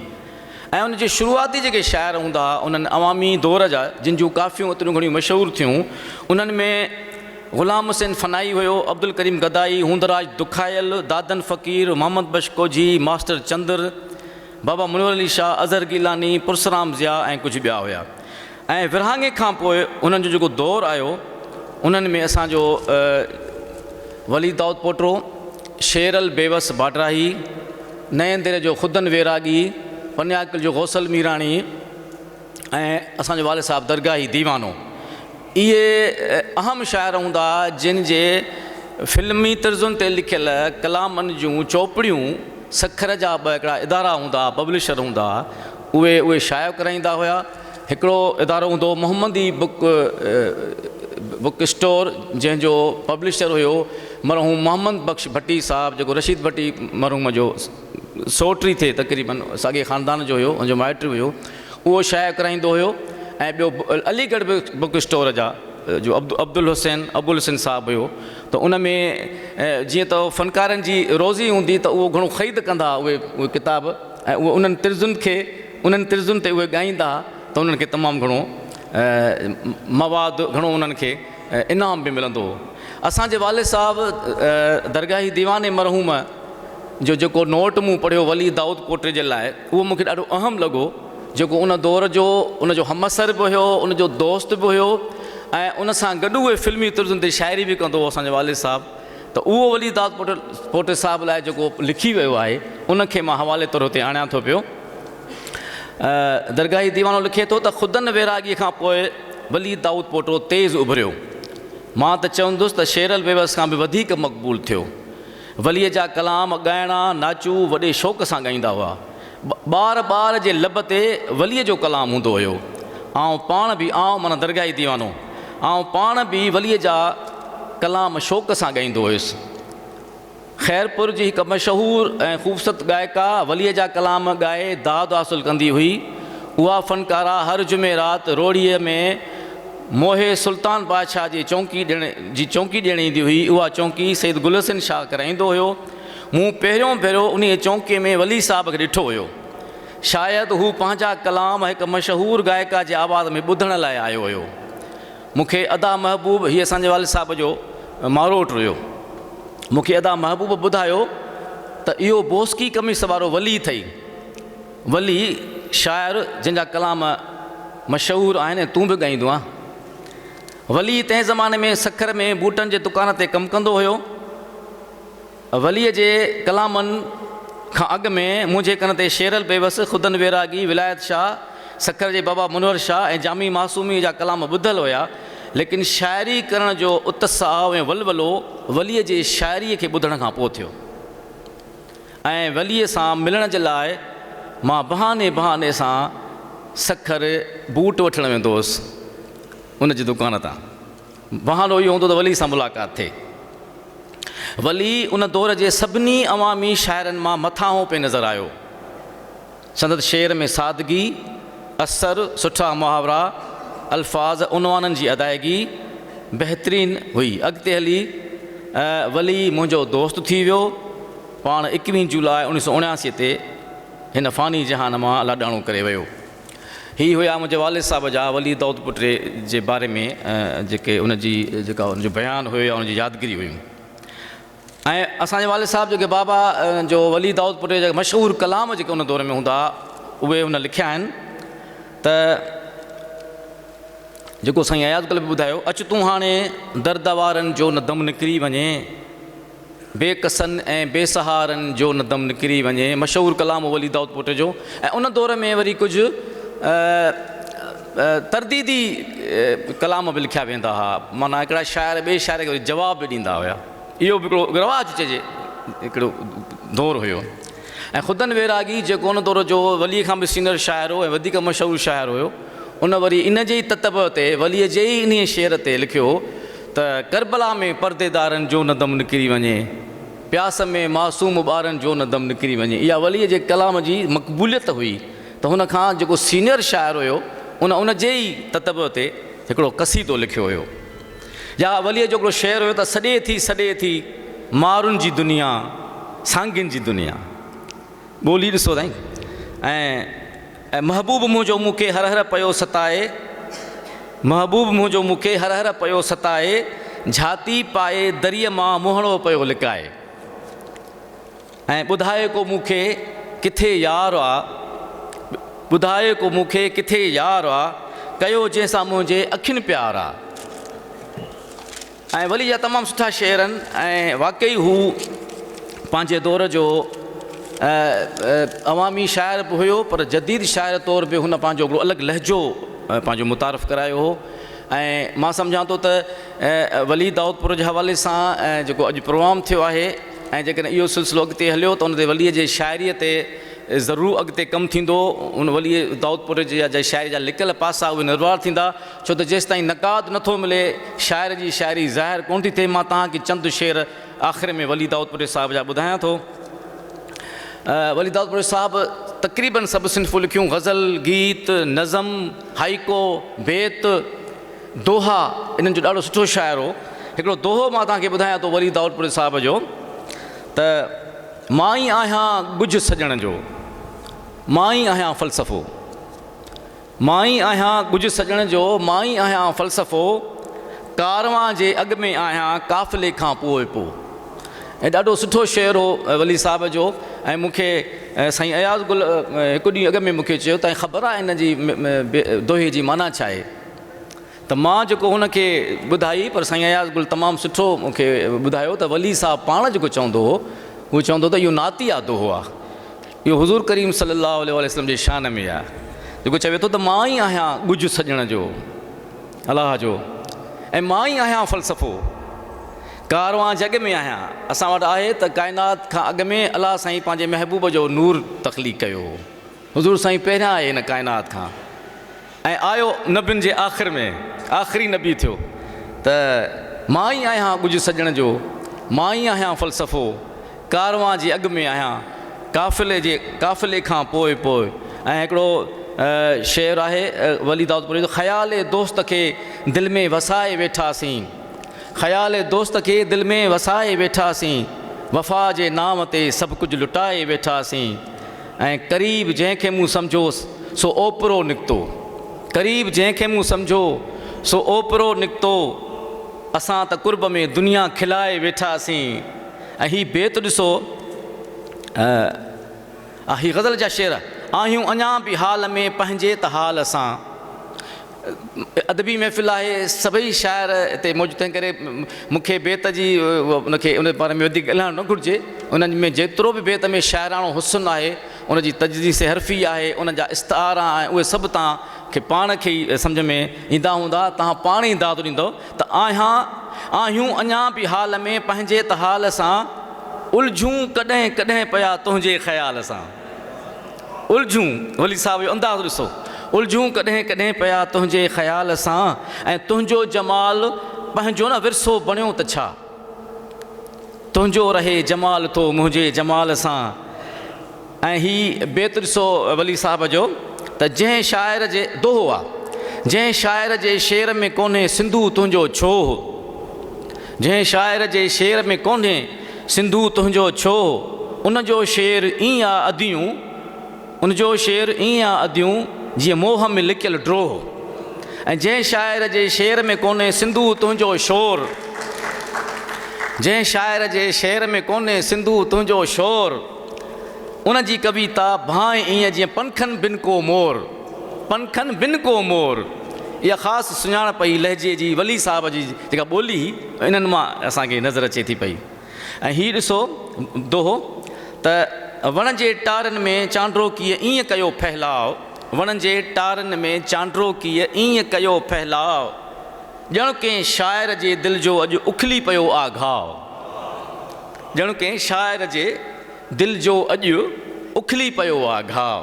[SPEAKER 4] ۽ ان جي شروعاتي جيڪي شاعر هوندا هئا انهن عوامي دور جا جن جون ڪافيون ايتريون گهڻيون مشهور ٿيون انهن ۾ غلام حسين فنائي هيو، عبدالڪريم گدائي، هوندراج دکايل، دادن فقير، محمد بخش ڪوجهي، ماسٽر چندر، بابا منور علي شاهه، اظهر گيلاني، پرسرام ضياء ۽ ڪجهه ٻيا هيا ۽ ورهاڱي کان پوء انهن جو جيڪو دور آيو انهن ۾ اسان جو ولي دائود پوٽو، شيرل بيوس باڊراهي، نئين ديري جو خدن ويراڳي، پنياڪل جو غوثل ميراڻي ۽ اسان جو والد صاحب درگاهي ديوانو اهي اهم شاعر هوندا هئا جن جي فلمي طرزن تي لکيل ڪلامن جون چوپڙيون سکر جا ٻه هڪڙا ادارا هوندا هئا پبلشر هوندا هئا اهي اهي شايع ڪرائيندا هيا هڪڙو ادارو هوندو هو محمدي بڪ بڪ اسٽور جنهن جو پبلشر هيو مرحوم محمد بخش ڀٽي صاحب جيڪو رشيد ڀٽي مرحوم جو سوٽ ئي ٿئي تقريبن ساڳئي خاندان جو هيو ان جو مائٽ هيو اهو شايع ڪرائيندو هيو ۽ ٻيو علي ڳڙهه بڪ اسٽور جا جو عبدالحسين ابوالحسين صاحب هيو ته ان ۾ جيئن ته فنڪارن جي روزي هوندي ته اهو گهڻو خريد ڪندا هئا اهي ڪتاب ۽ اهي انهن طرزن کي انهن طرزن تي اهي ڳائيندا هئا ته انهن کي تمام گهڻو مواد گهڻو انهن کي انعام به ملندو هو. اسان جي والد صاحب درگاهي ديوان مرحوم جو جيڪو نوٽ مون پڙهيو ولي دائود پوٽي جي لاء اهو مون کي ڏاڍو اهم لڳو جيڪو ان دور جو ان جو همعصر به هيو ان جو دوست به هيو ۽ ان سان گڏ اهي فلمي طرزن تي شاعري به ڪندو هو اسان جو والد صاحب ته اهو ولي دائود پوٽي صاحب لاء جيڪو لکي ويو آهي ان کي مان حوالي طور هتي آڻيان ٿو پيو. درگاهي ديوانو لکي ٿو ته خدن ويراڳي کان پوء ولي دائود پوٽو تيز اڀريو. مان ته چوندس ته شيرل بيوس کان به وڌيڪ مقبول ٿيو. وليء جا ڪلام ڳائڻا ناچو وڏي شوق سان ڳائيندا هئا. ٻار ٻار جي لب تي وليء جو ڪلام هوندو هيو. آئون پاڻ به، آئون معنيٰ درگاهي ديوانو، آئون پاڻ به وليء جا ڪلام شوق سان ڳائيندو هيس. خيرپور جي هڪ مشهور ۽ خوبصورت ڳائڪا وليء جا ڪلام ڳائي داد حاصل ڪندي هئي. اها فنڪاره هر جمعي رات روهڙيء ۾ موهي سلطان بادشاهه جي چونڪي ڏيڻ جي چونڪي ڏيڻ ايندي هئي. اها چونڪي سيد گل حسين شاهه ڪرائيندو هيو. مون پهريون ڀيرو انهيء چونڪيء ۾ ولي صاحب کي ڏٺو هيو. شايد هو پنهنجا ڪلام هڪ مشهور ڳائڪا جي آواز ۾ ٻڌڻ لاء آيو هيو. مون کي ادا محبوب، هي اسان جي والد صاحب جو ماروٽ هيو، مون کي ادا محبوب ٻڌايو ته اهو بوسڪي قميص وارو ولي اٿئي. ولي شاعر جنهن جا ڪلام مشهور آهن ۽ تون به ڳائيندو آن. ولي تنهن زماني ۾ سکر ۾ بوٽن جي دڪان تي ڪم ڪندو هيو. وليء جي ڪلامن کان اڳ ۾ منهنجي ڪن تي شيرل بيوس، خدن ويراڳي، ولايت شاهه، سکر جي بابا منور شاهه ۽ جامي معصوميء جا ڪلام ٻڌل هيا، ليڪن شاعري ڪرڻ جو اتساهه ۽ ولولو وليء جي شاعريء کي ٻڌڻ کان پوء ٿيو ۽ وليء سان ملڻ جي لاء مان بهاني بهاني سان سکر بوٽ وٺڻ ويندو هوس ان جي دڪان تان. بهانو اهو هوندو ته ولي سان ملاقات ٿئي. ولي ان دور جي سڀني عوامي شاعرن مان مٿانهون پئي نظر آيو. سندس شعر ۾ سادگي، اثر، سٺا محاورا، الفاظ، عنوانن جي ادائگي بهترين هئي. اڳتي هلي ولي منهنجو دوست ٿي ويو. پاڻ ايڪويهين جولاء اوڻيهه سؤ اوڻاسي تي هن فاني جهان مان لاڏاڻو ڪري ويو. هي هيا منهنجي والد صاحب جا ولي دائود پٽي جي باري ۾ جيڪي ان جي جيڪا ان جو بيان هيو يا ان جي يادگيري هيون ۽ اسان جي والد صاحب جيڪي بابا جو ولي دائود پٽي جا مشهور ڪلام جيڪي ان دور ۾ هوندا اهي هن لکيا آهن ته جيڪو سائين اياز گل به ٻڌايو اچ تون هاڻي درد وارن جو نه دم نڪري وڃي بي ڪسن ۽ بي سهارن جو نه دم نڪري وڃي مشهور ڪلام هو ولي دائود پوٽي جو ۽ ان دور ۾ وري ڪجهه ترديدي ڪلام به لکيا ويندا هئا معنيٰ هڪڙا شاعر ٻئي شاعر کي وري جواب به ڏيندا هيا اهو به هڪڙو رواج چئجي هڪڙو دور هيو ۽ خدن ويراڳي جيڪو ان دور جو ولي کان به سينئر شاعر هو ۽ وڌيڪ مشهور شاعر هيو ان وري ان جي ئي تتبع تي ولي جي ئي انهيء شعر تي لکيو هو ته ڪربلا ۾ پرديدارن جو نه دم نڪري وڃي، پياس ۾ معصوم ٻارن جو نه دم نڪري وڃي. اها وليء جي ڪلام جي مقبوليت هئي ته هن کان جيڪو سينئر شاعر هيو ان ان جي ئي تتبع تي هڪڙو قصيدو لکيو هيو. يا وليء جو هڪڙو شعر هيو ته سڏي ٿي سڏي ٿي مارن جي دنيا سانگين جي دنيا. ٻولي ڏسو سائين ۽ محبوب منهنجو مون کي هر هر پيو ستائي محبوب منهنجو مون کي هر هر پيو ستائي جھاتي پائي دريء مان منهڙو پيو لڪائي ۽ ٻڌائي ڪو مون کي ڪٿي يار آ ٻڌائي ڪو مون کي ڪٿي يار آ ڪيو جنهن سان منهنجي اکين پيار آ. ۽ ولي جا تمام سٺا شعر آهن ۽ واقعي هو پنهنجي دور جو عوامي شاعر به هيو پر جديد شاعر طور به هن پنهنجو هڪڙو الڳ لهجو پنهنجو متعارف ڪرايو هو ۽ مان سمجهان ٿو ته ولي دائودپور جي حوالي سان جيڪو اڄ پروگرام ٿيو آهي ۽ جيڪڏهن اهو سلسلو اڳتي هليو ته ان تي ولي جي شاعريء تي ضرور اڳتي ڪم ٿيندو ان ولي دائودپور جي شاعري جا لڪل پاسا اهي نروار ٿيندا ڇو ته جيستائين نقاد نٿو ملي، شاعر جي شاعري ظاهر ڪونه ٿي ٿئي. مان توهان کي چند شعر آخر ۾ ولي دائودپوري صاحب جا ٻڌايان ٿو. ولي دائودپوري صاحب تقريباً سڀ صنفون لکيون، غزل، گيت، نظم، هائيڪو، بيت، دوها، انهن جو ڏاڍو سٺو شاعر هو. هڪڙو دوهو مان توهان کي ٻڌايان ٿو ولي دائودپوري صاحب جو ته، مان ئي آهيان ڳجهه سڄڻ جو، مان ئي آهيان فلسفو. مان ئي آهيان ڳجهه سڄڻ جو، مان ئي آهيان فلسفو، ڪاروان جي اڳ ۾ آهيان قافلي کان پوء پوء. ۽ ڏاڍو سٺو شعر هو ولي صاحب جو ۽ مون کي سائين اياز گل هڪ ڏينهن اڳ ۾ مون کي چيو ته خبر آهي ان جي دوهي جي معنيٰ ڇا آهي ته مان جيڪو هن کي ٻڌائي پر سائين اياز گل تمام سٺو مون کي ٻڌايو ته ولي صاحب پاڻ جيڪو چوندو هو هو چوندو ته اهو نعتيه دوهو آهي اهو حضور ڪريم صلي الله عليه وسلم جي شان ۾ آهي جيڪو چوي ٿو ته مان ئي آهيان ڳجهه سڄڻ جو الله جو ۽ مان ئي آهيان فلسفو ڪاروان جڳ ۾ آهيان. اسان وٽ آهي ته ڪائنات کان اڳ ۾ الله سائين پنهنجي محبوب جو نور تخليق ڪيو هو. حضور سائين پهريان آهي هن ڪائنات کان ۽ آيو نبين جي آخر ۾ آخري نبي ٿيو ته مان ئي آهيان ڳجهه سڄڻ جو، مان ئي آهيان فلسفو، ڪاروان جي اڳ ۾ آهيان، قافلي جي قافلي کان پوء پوء ۽ هڪڙو شعر آهي ولي دائودپوري جو خيال دوست کي دل ۾ وسائي ويٺاسين. خيال دوست کي دل ۾ وسائي ويٺاسين، وفا جي نانء تي سڀ ڪجهه لٽائي ويٺاسين ۽ قريب جنهن کي مون سمجهو سو اوپرو نڪتو قريب جنهن کي مون سمجهو سو اوپرو نڪتو اسان ته قرب ۾ دنيا کلائي ويٺاسين ۽ هي بيت ڏسو هي غزل جا شعر آهيون اڃا به حال ۾ پنهنجي ته حال سان. ادبي محفل آهي سڀئي شاعر هتي موجود تنهن ڪري مون کي بيت جي ان کي ان باري ۾ وڌيڪ ڳالهائڻ نه گهرجي انهن ۾ جيترو به بيت ۾ شاعراڻو حسن آهي ان جي تجنيس حرفي آهي ان جا استعارا آهن اهي سڀ توهان کي پاڻ کي ئي سمجهه ۾ ايندا هوندا توهان پاڻ ئي داد ڏيندؤ ته آهيان آهيون اڃا به حال ۾ پنهنجي ته حال سان الجهون ڪڏهن ڪڏهن پيا تنهنجي خيال سان. الجهون، ولي صاحب جو انداز ڏسو، الجهون ڪڏهن ڪڏهن پيا تنهنجي خيال سان ۽ تنهنجو جمال پنهنجو نه ورثو بڻيو ته ڇا تنهنجو رهي جمال ٿو منهنجي جمال سان ۽ هي بيت ڏسو ولي صاحب جو ته جنهن شاعر جي دوهو آ جنهن شاعر جي شعر ۾ ڪونهي سنڌو تنهنجو ڇوهه جنهن شاعر جي شعر ۾ ڪونهي سنڌو تنهنجو ڇوهه ان جو شعر ائين آ اديون ان جو شعر ائين آ اديون جيئن موهه ۾ لڪيل ڊروهه ۽ جنهن شاعر جي شعر ۾ ڪونهي سنڌو تنهنجو شور جنهن شاعر جي شعر ۾ ڪونهي سنڌو تنهنجو شور ان جي ڪويتا ڀانء ائين جيئن پنکن بن ڪو مور پنکن بن ڪو مور اها خاص سڃاڻپ هئي لهجي جي ولي صاحب جي جيڪا ٻولي هئي انهن مان اسان کي نظر اچي ٿي پئي ۽ هي ڏسو دوهو ته وڻ جي ٽارن ۾ چانڊروڪيء ائين ڪيو ڦهلاء وڻ جي ٽارن ۾ چانڊروڪيء ائين ڪيو ڦهلاء ڄڻ ڪنهن شاعر جي دل جو اڄ اکلي پيو آ گهاء ڄڻ ڪنهن شاعر جي دل جو اڄ اکلي پيو آ گهاء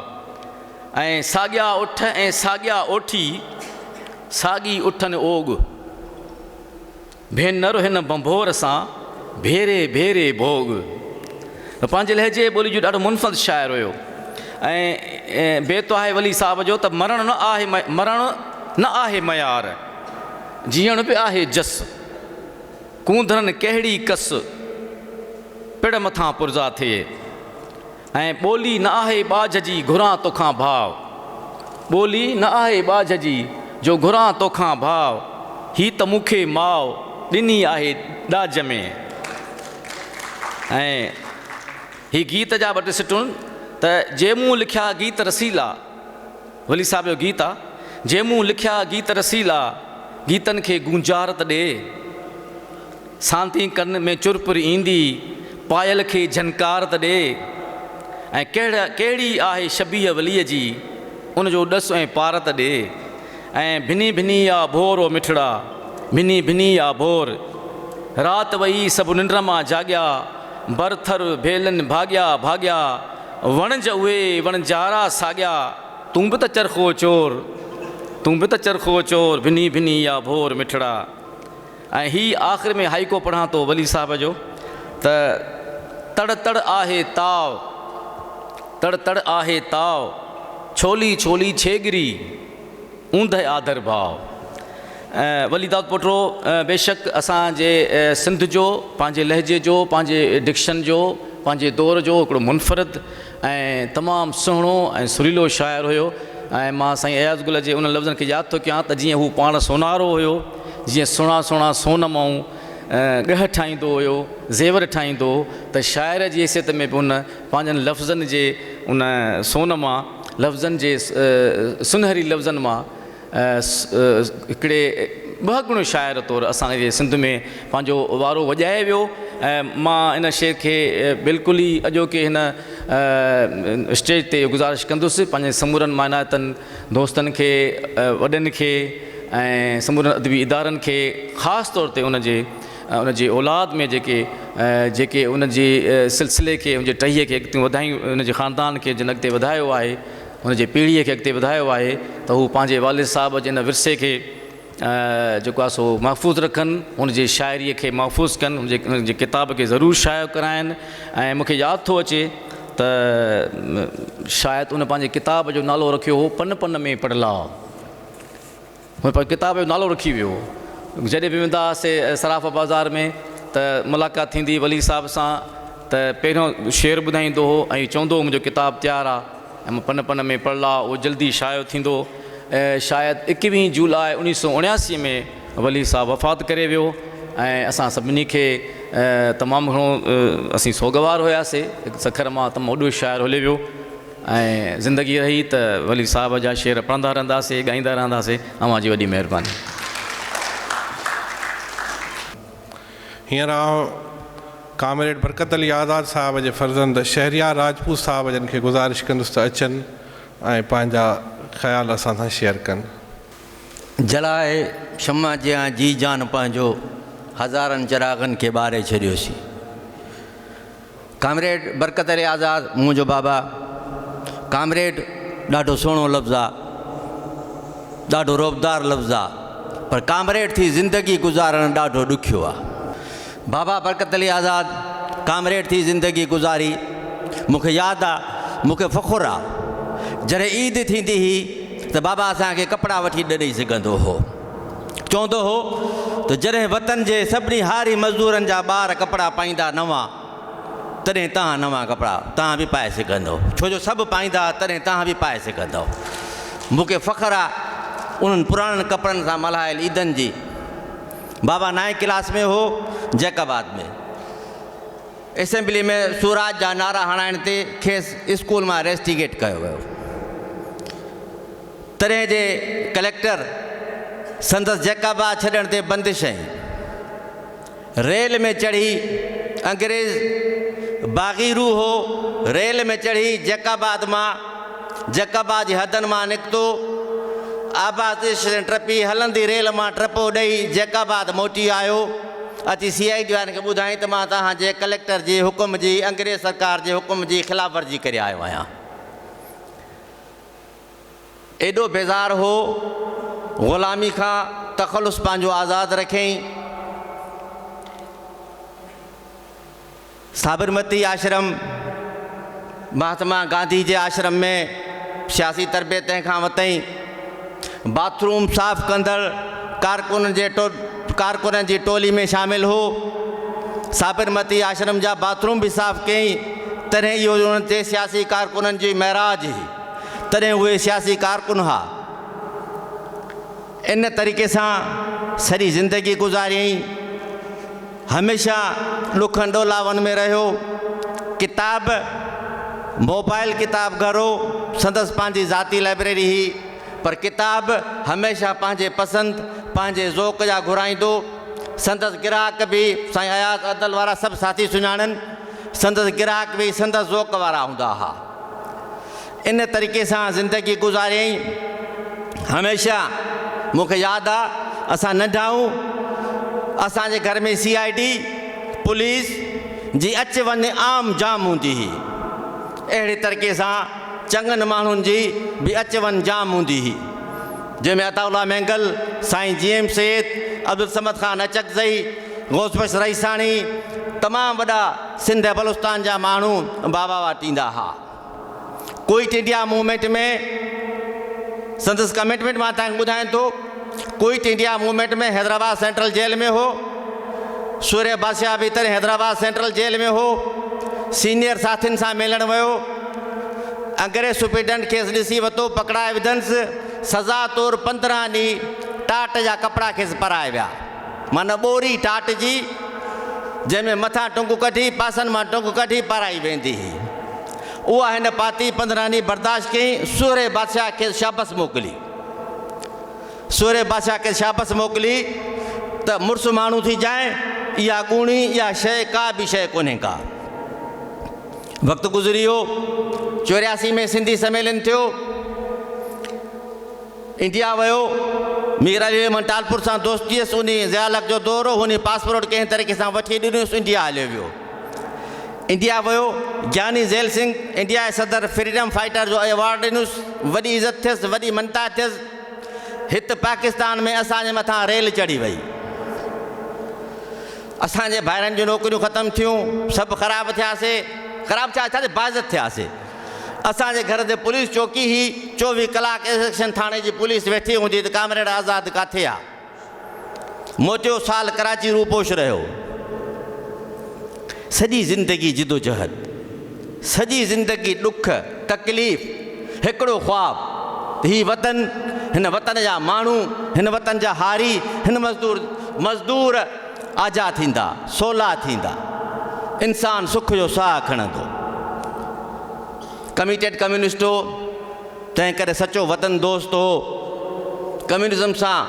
[SPEAKER 4] ۽ ساڳيا اٺ ۽ ساڳيا اوٺي ساڳي اٺن اوڳ. ڀينر هن ڀنڀور سان ڀيري ڀيري ڀوڳ. پنهنجي لهجي ٻولي جو ڏاڍو منفرد شاعر هيو ۽ بيت آهي ولي صاحب جو ته مرڻ نه آهي مرڻ نه آهي معيار جيئڻ به آهي جس ڪونڌرن ڪهڙي ڪس پڙ مٿان پرزا ٿئي. ۽ ٻولي نه آهي ٻاجهه جي گهران توکان ڀاء ٻولي نه آهي ٻاجهه جي جو گهران توکان ڀاء هي ته مون کي ماء ڏني آهي ڏاج ۾. ۽ هي گيت جا ٻه ٽي سٽون ته جي مون لکيا گيت رسيلا ولي صاحب جو گيت آ جي مون لکيا گيت رسيلا گيتن کي گونجار ته ڏي. سانتين ڪن ۾ چرپر ايندي، پايل کي جهنڪار ته ڏي. ۽ ڪهڙي آهي شبيهه وليء جي، ان جو ڏس ۽ پار ته ڏي. ۽ ڀني ڀني آ ڀور او مٺڙا، ڀني ڀني آ ڀور. رات وئي سڀ ننڊ مان جاڳيا، بر ٿر ڀيلن ڀاڳيا ڀاڳيا. وڻج اهي وڻجارا ساڳيا، تون به ته چرخو چور، تون به ته چرخو چور، ڀني ڀني آ ڀور مٺڙا. ۽ هي آخر ۾ هائيڪو پڙهان ٿو ولي صاحب جو ته تڙ تڙ آهي تاء تڙ تڙ آهي تاء ڇولي ڇولي ڇيڳري اوندهه آڌر ڀاء. ولي داد پوٽو بيشڪ اسان جي سنڌ جو پنهنجي لهجي جو پنهنجي ڊڪشن جو پنهنجي دور جو هڪڙو منفرد ۽ تمام سهڻو ۽ سريلو شاعر هيو ۽ مان سائين اياز گل جي انهن لفظن کي ياد ٿو ڪيان ته جيئن هو پاڻ سونارو هيو جيئن سهڻا سهڻا سون مئون ڳهه ٺاهيندو هيو، زيور ٺاهيندو هو ته شاعر جي حيثيت ۾ به هن پنهنجن لفظن جي ان سون مان، لفظن جي سنهري لفظن مان هڪڙي ٻهڳڻو شاعر طور اسان جي سنڌ ۾ پنهنجو وارو وڄائي ويو ۽ مان ان شيء کي بلڪل ئي اڄوڪي هن اسٽيج تي گذارش ڪندس پنهنجي سمورن مانائتن دوستن کي وڏن کي ۽ سمورن ادبي ادارن کي خاص طور تي ان جي ان جي اولاد ۾ جيڪي جيڪي ان جي سلسلي کي ان جي ٽهيء کي اڳتي وڌائين ان جي خاندان کي جن اڳتي وڌايو آهي ان جي پيڙهيء کي اڳتي وڌايو آهي ته هو پنهنجي والد صاحب جي ان ورثي کي جيڪو آهي سو محفوظ رکن، هن جي شاعريء کي محفوظ ڪن، هن جي ڪتاب کي ضرور شايع ڪرائين ۽ مون کي ياد ٿو اچي ته شايد ان پنهنجي ڪتاب جو نالو رکيو هو پن پن ۾ پڙلاء. هن پنهنجي ڪتاب جو نالو رکي ويو هو. جڏهن به ويندا هئاسي صرافه بازار ۾ ته ملاقات ٿيندي ولي صاحب سان ته پهريون شعر ٻڌائيندو هو ۽ چوندو هو منهنجو ڪتاب تيار آ ۽ پن پن ۾ پڙلاء اهو جلدي شايع ٿيندو. شايد ايڪويهين جولاء اڻيهه سو اڻياسي ۾ ولي صاحب وفات ڪري ويو ۽ اسان سڀني کي تمام گهڻو اسين سوڳوار هياسي. سکر مان تمام وڏو شاعر هلي ويو. ۽ زندگي رهي ته ولي صاحب جا شعر پڙهندا رهنداسي ڳائيندا رهنداسي اوهان جي وڏي مهرباني.
[SPEAKER 1] هينئر آئون ڪامريڊ برڪت علي آزاد صاحب جي فرزند شهريار راجپوت صاحب جن کي گذارش ڪندس ته اچن ۽ پنهنجا خيال اسان سان شيئر ڪن.
[SPEAKER 5] جلائي شمع جيان جي جان پنهنجو هزارن چراغن کي ٻاري ڇڏيوسين. ڪامريڊ برڪت علي آزاد منهنجو بابا ڪامريڊ ڏاڍو سهڻو لفظ آ ڏاڍو رعبدار لفظ آ پر ڪامريڊ ٿي زندگي گذارڻ ڏاڍو ڏکيو آ بابا برڪت علي آزاد ڪامريڊ ٿي زندگي گذاري مون کي ياد آ مون کي فخر آ جڏهن عيد ٿيندي هئي ته بابا اسان کي ڪپڙا وٺي نه ڏئي سگهندو هو چوندو هو ته جڏهن وطن جي سڀني هاري مزدورن جا ٻار ڪپڙا پائيندا نوان تڏهن توهان نوان ڪپڙا توهان به پائي سگهندؤ ڇو جو سڀ پائيندا تڏهن توهان به پائي سگهندؤ. مون کي فخر آ انهن پراڻن ڪپڙن سان ملهايل عيدن جي. بابا نائين ڪلاس ۾ هو جيڪب آباد ۾ اسيمبلي ۾ سوراج جا نعرا هڻائڻ تي کيس اسڪول مان ريسٽيگيٽ ڪيو ويو. تڏهن جي ڪليڪٽر سندس جيڪب آباد ڇڏڻ تي بندش هنئي. ريل ۾ چڙهي انگريز باغي روح هو. ريل ۾ چڙهي جيڪب آباد مان جيڪب آباد جي حدن مان نڪتو. آباد اسٽيشن ٽپي هلندي ريل مان ٽپو ڏئي جيڪب آباد موٽي آيو. اچي سي I D وارن کي ٻڌائين ته مان توهان جي ڪليڪٽر جي حڪم جي انگريز سرڪار جي حڪم جي خلاف ورزي ڪري آيو آهيان. ايڏو بيزار هو، غلامي کان تخلص پنهنجو آزاد رکيائين. سابرمتي آشرم، مهاتما گانڌي جي آشرم ۾ سياسي تربيت تنهن کان ورتائين. باٿ روم صاف ڪندڙ ڪارڪنن جي ڪارڪنن جي ٽولي ۾ شامل هو. سابرمتي آشرم جا باٿ روم به صاف ڪيائين. تڏهن اهو انهن تي سياسي ڪارڪنن جي معراج هئي. تڏهن اهي سياسي ڪارڪن ها. ان طريقي سان سڄي زندگي گذاريائين. هميشه ڏکن ڏولاون ۾ رهيو. ڪتاب، موبائل ڪتاب گهر هو. سندس پنهنجي ذاتي لائبريري هئي. پر ڪتاب هميشه پنهنجي پسند، پنهنجي ذوق جا گهرائيندو. سندس گراهڪ به سائين اياز ادل وارا سڀ ساٿي سڃاڻن. سندس گراهڪ به سندس ذوق وارا هوندا ها. ان طريقي سان زندگي گذاريائين. هميشه مون کي ياد آ اسان ننڍا هون اسان جي گهر ۾ سي I D, police, جي اچ وڃ عام جام هوندي هئي. اهڙي طريقي سان چڱن ماڻهن جي به اچ وڃ جام هوندي هئي. جنهن ۾ عطاء الله مينگل، سائين جي ايم سيد، عبدالصمد خان اچڪزئي، غوث بخش رئيساڻي تمام وڏا سنڌ ۽ بلوچستان جا ماڻهو بابا وٽ ايندا ها. ڪوئٽ انڊيا موومينٽ ۾ سندس ڪمٽمينٽ مان توهان کي ٻڌايان ٿو. Quit India movement ۾ Hyderabad central jail ۾ هو. سورهيه بادشاهه به تڏهن حيدرآباد سينٽرل جيل ۾ هو. سينيئر ساٿين سان ملڻ ويو. انگريز سپرنٽينڊنٽ کيس ڏسي وتو، پڪڙائي وڌنس. سزا طور 15 ڏينهن ٽاٽ جا ڪپڙا کيس پرائي ويا. معنيٰ ٻوري ٽاٽ جي، جنهن ۾ مٿان ٽنگ ڪڍي، پاسن مان ٽنگ ڪڍي پارائي ويندي هئي. اها هن پاتي، 15 ڏينهن برداشت ڪيائين. سهري بادشاهه کيس شابس موڪلي. سهري بادشاهه کيس شابس موڪلي ته مڙس ماڻهو ٿي جانء، اها ڳوڻي، اها شيء ڪا به شيء ڪونهي ڪا. وقت گذري ويو. 84 ۾ سنڌي سميلن ٿيو. انڊيا ويو. مير علي احمد ٽالپر سان دوستي هيس. انهي ضياء الحق جو دور هو. هن پاسپورٽ ڪنهن طريقي سان وٺي ڏنس. انڊيا هليو ويو. انڊيا ويو. گياني زيل سنگهه انڊيا جي صدر فريڊم فائٽر جو ايوارڊ ڏنس. وڏي عزت ٿيس، وڏي مڃتا ٿيس. هت پاڪستان ۾ اسان جي مٿان ريل چڙهي وئي. اسان جي ڀائرن جون نوڪريون ختم ٿيون، سڀ خراب ٿياسي، خراب ڇا ٿياسي، باعزت ٿياسي. اسان جي گهر تي پوليس چوڪي هئي، 24 ڪلاڪ اي سيڪشن ٿاڻي جي پوليس ويٺي هوندي ته ڪامريڊ آزاد ڪاٿي آ. موٽيو سال ڪراچي روپوش رهيو. سڄي زندگي جدوجهد، سڄي زندگي ڏک، تڪليف، هڪڙو خواب ته هي وطن، هن وطن جا ماڻهو، هن وطن جا هاري، هن مزدور، مزدور آجا ٿيندا، سولا ٿيندا، انسان سک جو ساهه کڻندو. ڪميٽيڊ ڪميونسٽ هو، تنهن ڪري سچو وطن دوست هو. ڪميونزم سان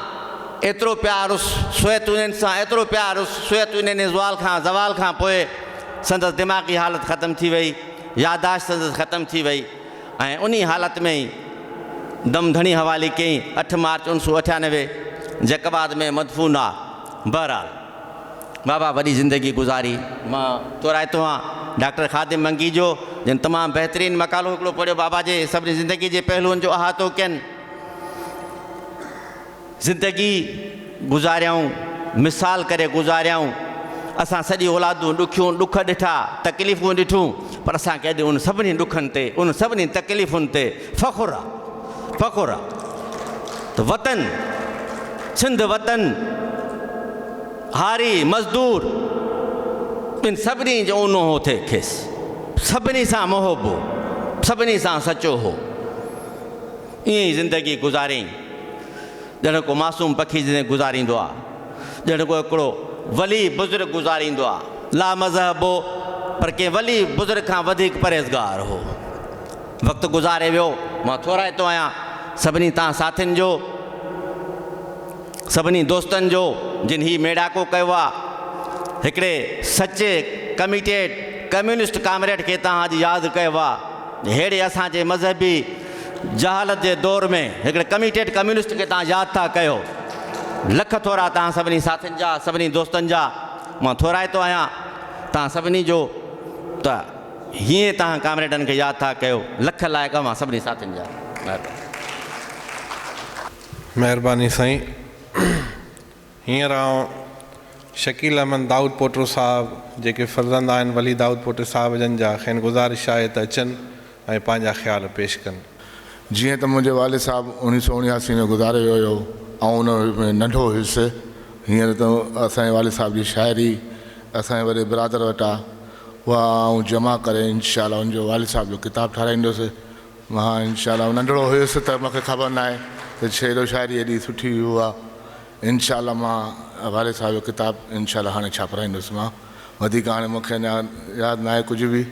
[SPEAKER 5] ايترو پيار هوس، سوويت يونين سان ايترو پيار هوس، سوويت يونين جي زوال کان زوال کان پوء سندس دماغي حالت ختم ٿي وئي، ياداشت سندس ختم ٿي وئي ۽ انهي حالت ۾ ئي دم ڌڻي حوالي ڪيائين. 8 مارچ 1998 جيڪب آباد ۾ مدفون آ. بهرحال بابا وڏي زندگي گذاري. مان ٿورائتو آهيان ڊاڪٽر خادم منگي جو جن تمام بهترين مقالو هڪڙو پڙهيو بابا جي سڀني زندگي جي پهلوئن جو احاطو ڪين. زندگي گذاريائون مثال ڪري گذاريائون. اسان سڄي اولادون ڏکيون ڏک ڏٺا تڪليفون ڏٺون پر اسان کي اڄ ان سڀني ڏکن تي ان سڀني تڪليفن تي فخر آ فخر آ ته وطن سنڌ وطن هاري مزدور ان سڀني جو اونو هو ٿي کيس سڀني سان محب هو سڀني سان سچو هو ائين ئي زندگي گذاريائين ڄڻ ڪو معصوم پکي زندگي گذاريندو آ ڄڻ ڪو هڪڙو ولي بزرگ گذاريندو آ لا مذهب هو پر ڪنهن ولي بزرگ کان وڌيڪ پرهيزگار هو. وقت گذاري ويو. مان ٿورائتو آهيان سڀني تان ساٿين جو، سڀني دوستن جو جن هي ميڙاڪو ڪيو آ. هڪڙي سچي ڪميٽيڊ ڪميونسٽ ڪامريڊ کي تان اڄ ياد ڪيو آ. ههڙي اسان جي مذهبي جهالت جي دور ۾ هڪڙي ڪميٽيڊ ڪميونسٽ کي تان ياد ٿا ڪيو. لک ٿورا تان سڀني ساٿين جا، سڀني دوستن جا. مان ٿورائتو آهيان تان سڀني جو ته. هيئن توهان ڪامريڊن کي ياد ٿا ڪيو. لک لائق اوهان سڀني ساٿين جا. مهرباني.
[SPEAKER 1] مهرباني سائين. هينئر آئون شڪيل احمد دائود پوٽو صاحب جيڪي فرزند آهن ولي دائود پوٽي صاحب جن جا کين گذارش آهي ته اچن ۽ پنهنجا خيال پيش ڪن.
[SPEAKER 6] جيئن ته منهنجي والد صاحب 1979 ۾ گذاري ويو هيو آئون ان ۾ ننڍو هيس هينئر ته اسان جي والد صاحب جي شاعري اسان جي وڏي برادر وٽ آ اها آئون جمع ڪري انشاء الله ان جو والد صاحب جو ڪتاب ٺاراهيندس. مان انشاء الله ننڍڙو هيس ته مونکي خبر ناهي ته شعر و شاعري ايڏي سٺي هئي اها انشاء الله مان والد صاحب جو ڪتاب انشاء الله هاڻي ڇاپرائيندس مان وڌيڪ هاڻي مونکي اڃا ياد ناهي ڪجهه به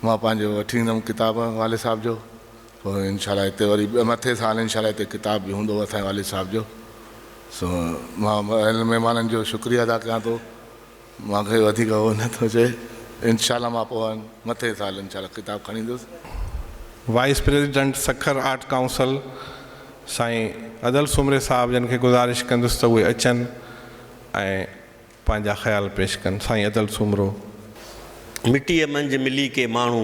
[SPEAKER 6] مان پنهنجو وٺي ايندم ڪتاب والد صاحب جو پوء انشاء الله هتي وري مٿي سال انشاء الله هتي ڪتاب به هوندو اسان جي والد صاحب جو سو مان مهمانن جو شڪريه ادا ڪيان ٿو. مان کي وڌيڪ هو نه ٿو چئي انشاء الله مان پوء مٿي سال انشاء الله ڪتاب کڻي ايندس.
[SPEAKER 1] Vice president Sukkur art council سائين ادل سومري صاحب جن کي گذارش ڪندس ته اهي اچن ۽ پنهنجا خيال پيش ڪن. سائين ادل سومرو.
[SPEAKER 7] مٽيء منجهه ملي ڪي ماڻهو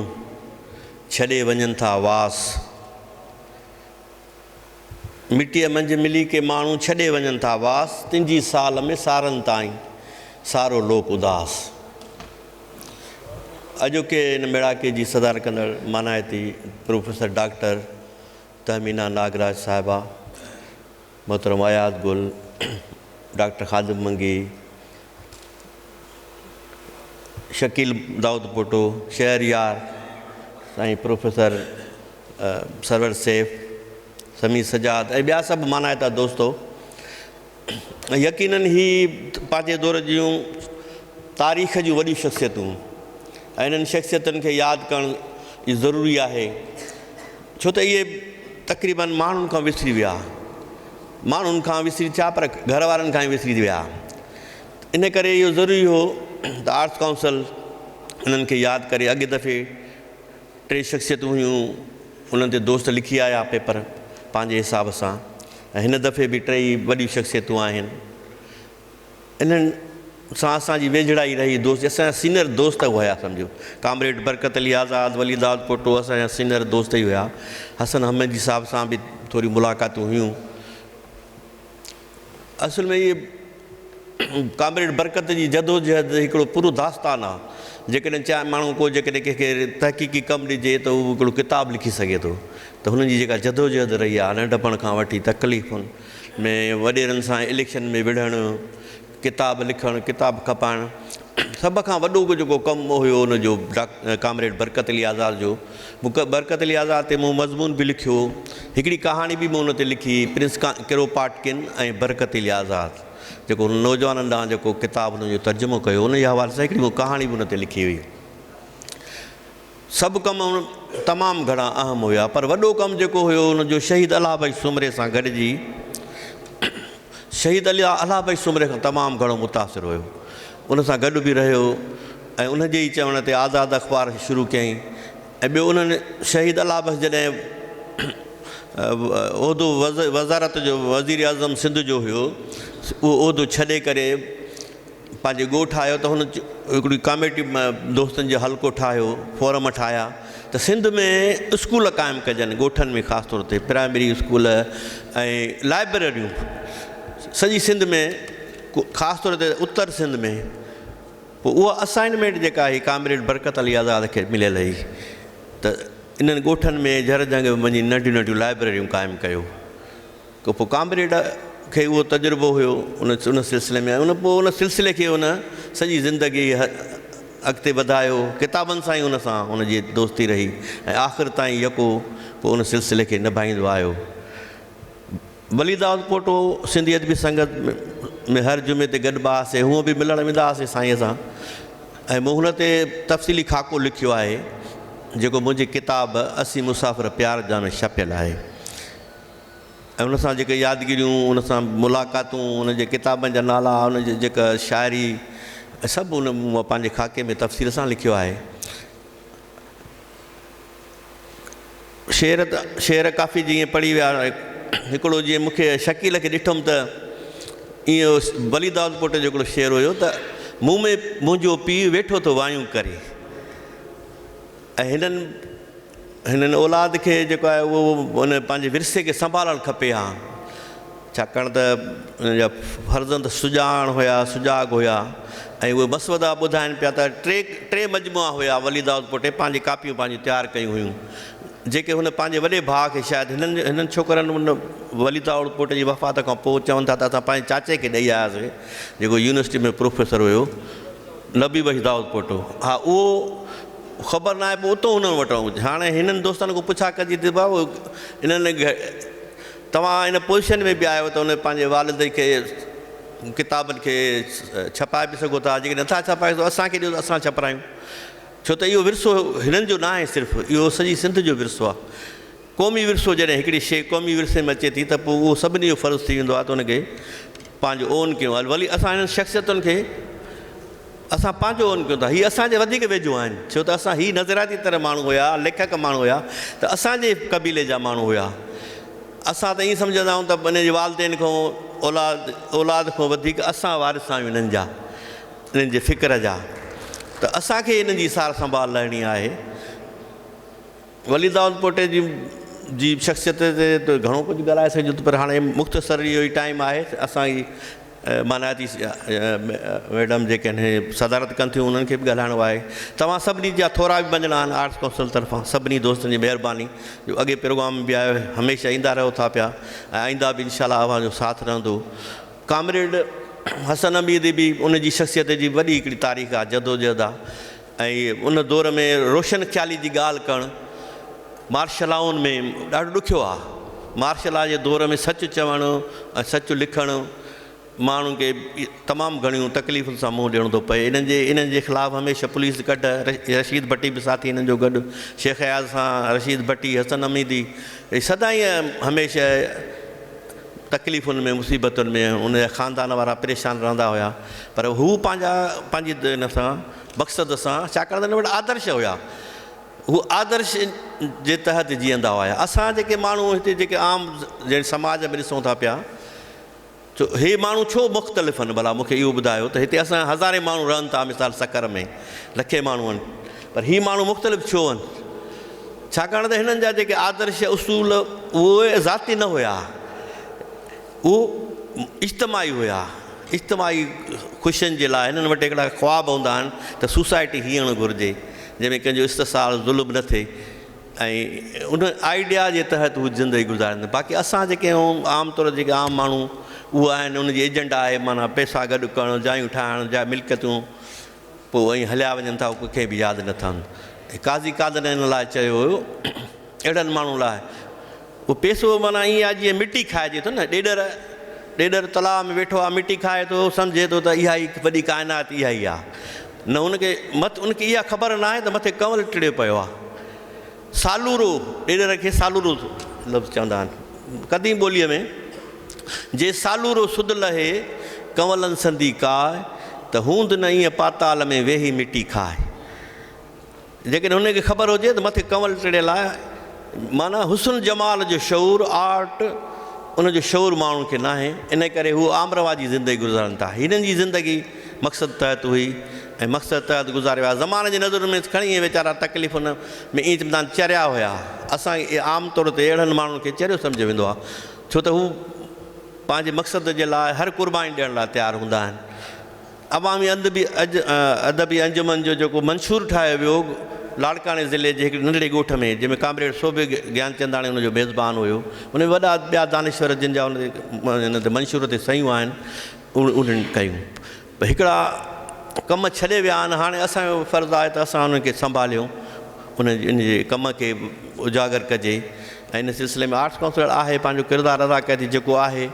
[SPEAKER 7] ڇڏي وڃن ٿا واس. مٽيء منجهه ملي ڪي ماڻهو ڇڏي وڃن ٿا واس، تن جي سال ۾ سارن تائين سارو لوڪ اداس. اڄوڪي هن ميڙاڪي جي صدارت ڪندڙ مانائتي پروفيسر ڊاڪٽر تهمينه ناگراج صاحبه، محترم اياز گل، ڊاڪٽر خادم منگي، شڪيل دائود پوٽو، شهريار، سائين پروفيسر سرور سيف، سميع سجاد ۽ ٻيا سڀ مانائتا دوستو! ۽ يقينن هي پنهنجي دور جون تاريخ جون وڏيون شخصيتون ۽ انهن شخصيتن کي ياد ڪرڻ ضروري آهي ڇو ته اهي تقريبن ماڻهن کان وسري ويا. ماڻهن کان وسري ڇا پر گهر وارن کان ئي وسري ويا. ان ڪري اهو ضروري هو ته آرٽس ڪائونسل انهن کي ياد ڪري. اڳئين دفعي ٽي شخصيتون هيون انهن تي دوست لکي آيا پيپر پنهنجي حساب سان ۽ هن دفعي به ٽيئي وڏيون شخصيتون آهن. انهن سان اسان جي ويجهڙائي رهي دوست اسان جا سينئر دوست هيا سمجهو ڪامريڊ برڪت علي آزاد ولي داد پوٽو اسان جا سينئر دوست ئي هيا حسن حميدي صاحب سان به ٿوريون ملاقاتون هيون اصل ۾ اهي ڪامريڊ برڪت جي جدوجهد هڪڙو پورو داستان آ جيڪڏهن چاهي ماڻهو ڪو جيڪڏهن ڪنهن کي تحقيقي ڪم ڏجي ته هو هڪڙو ڪتاب لکي سگهي ٿو ته هنن جي جيڪا جدوجهد رهي آ ننڍپڻ کان وٺي تڪليفن ۾ وڏيرن سان اليڪشن ۾ وڙهڻ، ڪتاب لکڻ، ڪتاب کپائڻ، سڀ کان وڏو جيڪو ڪم هيو ان جو ڪامريڊ برڪت علي آزاد جو. برڪت علي آزاد تي مون مضمون به لکيو، هڪڙي ڪهاڻي به مون ان تي لکي پرنس ڪروپاٽڪن ۽ برڪت علي آزاد جيڪو هن نوجوانن ڏانهن جيڪو ڪتاب هن جو ترجمو ڪيو ان جي حوالي سان هڪڙي مون ڪهاڻي به ان تي لکي هئي. سڀ ڪم تمام گهڻا اهم هيا پر وڏو ڪم جيڪو هيو ان جو شهيد الله بخش سومري سان گڏجي شهيد الله بخش سومري کان تمام گهڻو متاثر هيو ان سان گڏ به رهيو ۽ ان جي ئي چوڻ تي آزاد اخبار شروع ڪيائين ۽ ٻيو انهن شهيد الله بخش جڏهن عهدو وزارت جو وزير اعظم سنڌ جو هيو اهو عهدو ڇڏي ڪري پنهنجي ڳوٺ آيو ته هن هڪڙي ڪاميٽي دوستن جو حلقو ٺاهيو، فورم ٺاهيا ته سنڌ ۾ اسڪول قائم ڪجن ڳوٺن ۾ خاص طور تي پرائمري اسڪول ۽ لائبريريون سڄي سنڌ ۾ خاص طور تي اتر سنڌ ۾ پوء اها اسائنمينٽ جيڪا هئي ڪامريڊ برڪت علي آزاد کي مليل هئي ته انهن ڳوٺن ۾ جهر جهنگ ۾ وڃي ننڍيون ننڍيون لائبريريون قائم ڪيو. پوء ڪامريڊ کي اهو تجربو هيو ان ان سلسلي ۾ ان پوء ان سلسلي کي ان سڄي زندگي اڳتي وڌايو ڪتابن سان ئي ان سان ان جي دوستي رهي ۽ آخر تائين يڪو پوء ان سلسلي کي نڀائيندو آيو. ولي دائود پوٽو سنڌي ادبي سنگت ۾ هر جمعي تي گڏبا هئاسي هونء به ملڻ ويندا هئاسي سائينء سان ۽ مون هن تي تفصيلي خاڪو لکيو آهي جيڪو منهنجي ڪتاب اسين مسافر پيار جا ۾ ڇپيل آهي. ۽ ان سان جيڪي يادگيريون، ان سان ملاقاتون، ان جي ڪتابن جا نالا، ان جي جيڪا شاعري سڀ ان مون پنهنجي خاڪي ۾ تفصيل سان لکيو آهي. شعر ته شعر ڪافي جيئن پڙهي ويا هڪڙو جيئن مون کي شڪيل کي ڏٺم ته ائين ولي دائود پوٽي جو هڪڙو شعر هيو ته مون ۾ منهنجو پيء ويٺو ٿو وايون ڪري ۽ هنن هنن اولاد کي جيڪو آهي اهو ان پنهنجي ورثي کي سنڀالڻ کپي ها ڇاڪاڻ ته ان جا فرزند سڄاڻ هيا سجاڳ هيا ۽ اهي مسودا ٻڌائن پيا ته ٽي ٽي مجموعا هيا ولي دائود پوٽي پنهنجي ڪاپيون پنهنجون تيار ڪيون هيون جيڪي هن پنهنجي وڏي ڀاء کي شايد هنن هنن ڇوڪرن ان ولي دائود پوٽي جي وفات کان پوء چون ٿا ته اسان پنهنجي چاچي کي ڏئي آياسي جيڪو يونيورسٽي ۾ پروفيسر هيو نبي بخش دائود پوٽو ها اهو خبر ناهي پوء اتو هنن وٽ هاڻي هنن دوستن کان پڇا ڪجي ته ڀائو انهن توهان ان پوزيشن ۾ به آهيو ته ان پنهنجي والد کي ڪتابن کي ڇپائي به سگهو ٿا جيڪڏهن نٿا ڇپائي سگهو اسان کي ڏيو ته اسان ڇپرايون ڇو ته اهو ورثو هنن جو ناهي صرف اهو سڄي سنڌ جو ورثو آهي قومي ورثو جڏهن هڪڙي شيء قومي ورثي ۾ اچي ٿي ته پوء اهو سڀني جو فرض ٿي ويندو آهي ته ان کي پنهنجو اون ڪيون ولي اسان هنن شخصيتن کي اسان پنهنجو اون ڪيون ٿا هي اسان جي وڌيڪ ويجهو آهن ڇو ته اسان هي نظرياتي طرح ماڻهو هيا ليکڪ ماڻهو هيا ته اسان جي قبيلي جا ماڻهو هيا اسان ته ائين سمجهندا آهيون ته ان جي والدين کان اولاد اولاد کان وڌيڪ اسان وارث آهيون انهن جا انهن جي فڪر جا ته اسان کي انهن جي سار سنڀال لهڻي آهي ولي دائود پوٽي جي جي شخصيت تي ته گهڻو ڪجهه ڳالهائي سگهجي ٿو پر هاڻي مختصر اهو ئي ٽائيم آهي اسان جي مانائتي ميڊم جيڪي آهن صدارت ڪن ٿيون انهن کي به ڳالهائڻو آهي توهان سڀني جا ٿورا به مڃڻا آهن آرٽس ڪائونسل طرفان سڀني دوستن جي مهرباني جو اڳي پروگرام به آيو هميشه ايندا رهو ٿا پيا ۽ آئنده به انشاء الله اوهان جو ساٿ رهندو ڪامريڊ حسن اميدي به ان جي شخصيت جي وڏي هڪڙي تاريخ آهي جدوجهد آهي ۽ ان دور ۾ روشن خيالي جي ڳالهه ڪرڻ مارشلائن ۾ ڏاڍو ڏکيو آهي. مارشلا جي دور ۾ سچ چوڻ ۽ سچ لکڻ ماڻهن کي تمام گهڻيون تڪليفن سان منهن ڏيڻو ٿو پئي. انهن جي انهن جي خلاف هميشه پوليس ڪڍ، رشيد ڀٽي به ساٿي انهن جو گڏ، شيخ اياز سان رشيد ڀٽي، حسن حميدي سدائين هميشه تڪليفن ۾ مصيبتن ۾ ان جا خاندان وارا پريشان رهندا هيا پر هو پنهنجا پنهنجي ان سان مقصد سان ڇاڪاڻ ته ان وٽ آدرش هيا هو آدرش جي تحت جيئندا هيا. اسان جيڪي ماڻهو هتي جيڪي عام جنهن سماج ۾ ڏسون ٿا پيا ڇو هي ماڻهو ڇو مختلف آهن ڀلا مون کي اهو ٻڌايو ته هتي اسان هزارين ماڻهو رهن ٿا مثال سکر ۾ لکين ماڻهو آهن پر هي ماڻهو مختلف ڇو آهن ڇاڪاڻ ته هنن جا جيڪي آدرش اصول اهي ذاتي نه هيا اهو اجتماعي هيا اجتماعي خوشين جي لاء هنن وٽ هڪڙا خواب هوندا آهن ته سوسائٽي هيئڻ گهرجي جنهن ۾ ڪنهن جو استحصال ظلم نه ٿئي ۽ ان آئيڊيا جي تحت هو زندگي گذارين ٿا باقي اسان جيڪي آهيون عام طور جيڪي عام ماڻهو اهو آهن ان جي ايجنڊا آهي معنيٰ پئسا گڏ ڪرڻ جايون ٺاهڻ جا ملڪيتون پوء ائين هليا وڃن ٿا ڪنهن کي به ياد نه اٿن قاضي قادن ان لاء چيو هيو اهڙن ماڻهن لاء اهو پئسو معنيٰ ائين آهي جيئن مٽي کائجي ٿو نه ڏيڏر ڏيڏر تلاء ۾ ويٺو آهي مٽي کائي ٿو سمجهي ٿو ته اها ئي وڏي ڪائنات اها ئي آهي نه ان کي مت ان کي اها خبر ناهي ته مٿي ڪنول ٽڙيو پيو آهي. سالورو، ڏيڏر کي سالورو لفظ چوندا آهن. قديم ٻوليء ۾ جي سالورو سڌ لهي، ڪنولن سندي ڪاء، ته هوند نه ائين پاتال ۾ ويهي مٽي کاء. جيڪڏهن هن کي خبر هجي ته مٿي ڪنول ٽڙيل آهي، معنيٰ حسن جمال جو شعور، آرٽ، ان جو شعور ماڻهن کي ناهي، ان ڪري هو عام رواجي زندگي گذارن ٿا. هنن جي زندگي مقصد تحت هئي ۽ مقصد تحت گذاري ويا. زماني جي نظرن ۾ کڻي اهي ويچارا تڪليفن ۾ ائين چوندا آهن چريا هيا. اسان عام طور تي اهڙن ماڻهن کي چريو سمجهيو ويندو آهي، ڇو ته هو پنهنجي مقصد جي لاء هر قرباني ڏيڻ لاء تيار هوندا آهن. عوامي ادبي ادبي انجمن جو جيڪو منشور ٺاهيو ويو لاڙڪاڻي ضلعي جي هڪڙي ننڍڙي ڳوٺ ۾ جنهن ۾ ڪامريڊ سوڀي گيانچنداڻي ان جو ميزبان هيو ان ۾ وڏا ٻيا دانشور جن جا ان تي منشور تي صحيحون آهن انهن ڪيون هڪڙا ڪم ڇڏي ويا آهن هاڻي اسان جو فرض آهي ته اسان انهن کي سنڀاليون ان ان جي ڪم کي اجاگر ڪجي ۽ ان سلسلي ۾ آرٽس ڪائونسل آهي پنهنجو ڪردار ادا ڪري ٿي جيڪو آهي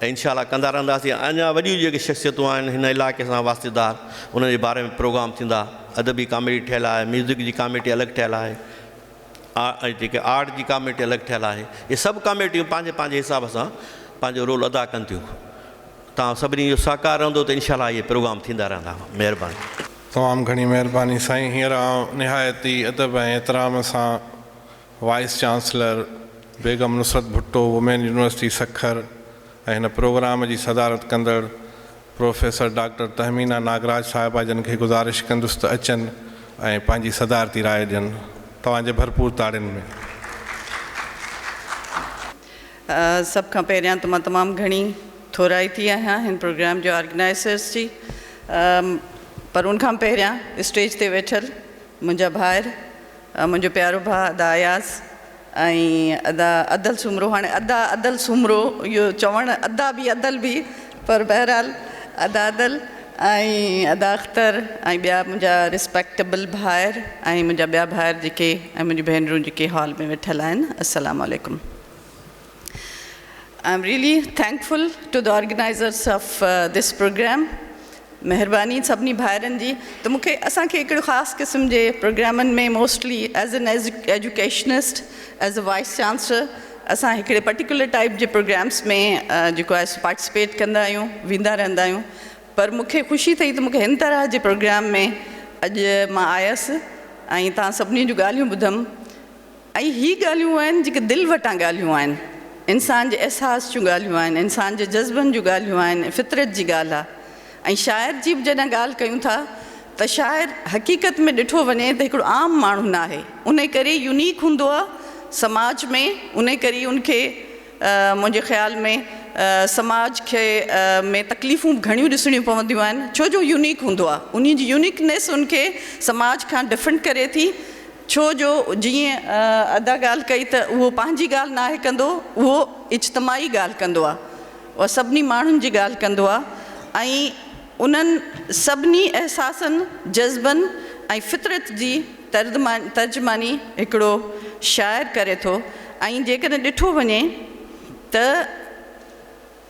[SPEAKER 7] ۽ انشاء الله ڪندا رهنداسين اڃا وڏيون جيڪي شخصيتون آهن هن علائقي سان واسطيدار انهن جي باري ۾ پروگرام ٿيندا ادبي ڪاميٽي ٺهيل آهي ميوزڪ جي ڪاميٽي الڳ ٺهيل آهي ۽ جيڪي آرٽ جي ڪاميٽي الڳ ٺهيل آهي اهي سڀ ڪاميٽيون پنهنجي پنهنجي حساب سان پنهنجو رول ادا ڪن ٿيون توهان سڀني جو سهڪار رهندو ته انشاء الله اهي پروگرام ٿيندا رهندا مهرباني.
[SPEAKER 1] تمام گهڻي مهرباني سائين هينئر آئون نهايت ئي ادب ۽ احترام سان vice chancellor Begum Nusrat Bhutto women university Sukkur ۽ هن پروگرام جي صدارت ڪندڙ پروفيسر ڊاڪٽر تهمينه ناگراج صاحبه جن کي گذارش ڪندس ته اچن ۽ پنهنجي صدارتي راء ڏين. توهان جي ڀرپور تاڙين ۾.
[SPEAKER 8] سڀ کان پهريان ته مان تمام گهڻي ٿورائتي آهيان هن پروگرام جي آرگنائيزرس جي پر ان کان پهريان اسٽيج تي ويٺل منهنجا ڀائر منهنجو پيارو ڀاء ادا اياز ۽ ادا ادل سومرو هاڻي ادا ادل سومرو اهو چوڻ ادا به ادل به پر بهرحال ادا ادل ۽ ادا اختر ۽ ٻيا منهنجا ريسپيڪٽيبل ڀائر ۽ منهنجا ٻيا ڀائر جيڪي ۽ منهنجون ڀينرون جيڪي هال ۾ ويٺل آهن السلام عليڪم I am really thankful to the organizers of this program مهرباني سڀني ڀائرن جي ته مون کي اسان کي هڪڙو خاص قسم جي پروگرامن ۾ mostly as an educationist as a vice chancellor اسان هڪڙي پرٽيڪولر ٽائيپ جي پروگرامس ۾ جيڪو آهي سو پارٽيسپيٽ ڪندا آهيون ويندا رهندا آهيون پر مون کي خوشي ٿئي ته مون کي هن طرح جي پروگرام ۾ اڄ مان آيس ۽ توهان سڀني جون ڳالهيون ٻڌم ۽ هي ڳالهيون آهن جيڪي دل وٽان ڳالهيون آهن، انسان جي احساس جون ڳالهيون آهن، انسان جي جذبن جون ڳالهيون آهن، فطرت جي ڳالهه آهي ۽ شاعر جي به جڏهن ڳالهه ڪيون ٿا ته شاعر حقيقت ۾ ڏٺو وڃي ته هڪڙو عام ماڻهو ناهي انهي ڪري يونيڪ هوندو آهي سماج ۾ انهي ڪري ان کي منهنجي خيال ۾ سماج کي ۾ تڪليفون به گهڻيون ڏسڻيون پونديون آهن ڇو جو يونيڪ هوندو آهي انهي جي يونيڪنيس ان کي سماج کان ڊفرنٽ ڪري ٿي. ڇو جو جيئن ادا ڳالهه ڪئي ته اهو پنهنجي ڳالهه ناهي ڪندو، اهو اجتماعي ڳالهه ڪندو آهي، اهو سڀني ماڻهن جي ڳالهه ڪندو آهي ۽ انهن سڀني احساسن، جذبن ۽ فطرت جي ترجماني هڪڙو شاعر ڪري ٿو ۽ جيڪڏهن ڏٺو وڃي ته.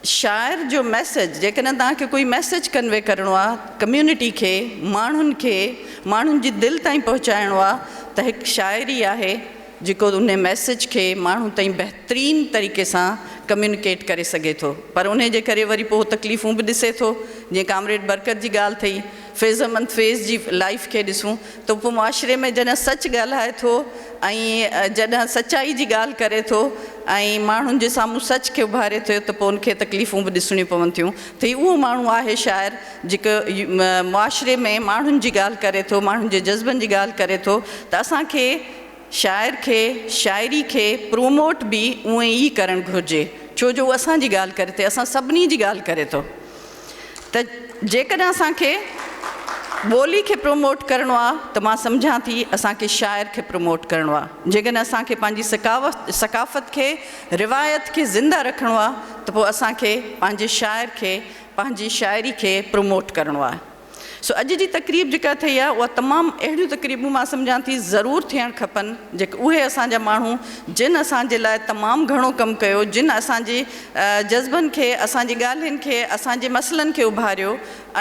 [SPEAKER 8] شاعر جو ميسيج، جيڪڏهن توهان کي ڪوئي ميسيج ڪنوي ڪرڻو آ ڪميونٽي کي، ماڻهن کي، ماڻهن جي دل تائين پهچائڻو آ ته هڪ شاعر ئي آهي جيڪو ان ميسيج کي ماڻهن تائين بهترين طريقي سان ڪميونيڪيٽ ڪري سگهي ٿو پر انهي جي ڪري وري پوء تڪليفون به ڏسي ٿو جيئن ڪامريڊ برڪت جي ڳالهه ٿئي فيض احمد فيض جي لائيف کي ڏسون ته پوء معاشري ۾ جڏهن سچ ڳالهائي ٿو ۽ جڏهن سچائي جي ڳالهه ڪري ٿو ۽ ماڻهن جي سامهون سچ کي اڀاري ٿو ته پوء ان کي تڪليفون به ڏسڻيون پون ٿيون ته هي اهو ماڻهو آهي شاعر جيڪو معاشري ۾ ماڻهن جي ڳالهه ڪري ٿو ماڻهن جي جذبن جي ڳالهه ڪري ٿو ته اسان کي شاعر کي شاعري کي پروموٽ به اونئين ئي ڪرڻ گهرجي ڇو جو هو اسان جي ڳالهه ڪري ٿي اسان سڀني جي ڳالهه ڪري ٿو ته جيڪڏهن اسان کي ٻولي کي پروموٽ ڪرڻو آ ته مان سمجهان ٿي اسان کي شاعر کي پروموٽ ڪرڻو آ جيڪڏهن اسان کي پنهنجي ثقافت کي روايت کي زنده رکڻو آ ته پوء اسان کي پنهنجي شاعر کي پنهنجي شاعري کي پروموٽ ڪرڻو آ. سو اڄ جي تقريب جيڪا ٿئي آ اها تمام اهڙيون تقريبون مان سمجهان ٿي ضرور ٿيڻ کپن جيڪي اهي اسان جا ماڻهو جن اسان جي لاء تمام گهڻو ڪم ڪيو جن اسان جي جذبن کي اسان جي ڳالهين کي اسان جي مسئلن کي اڀاريو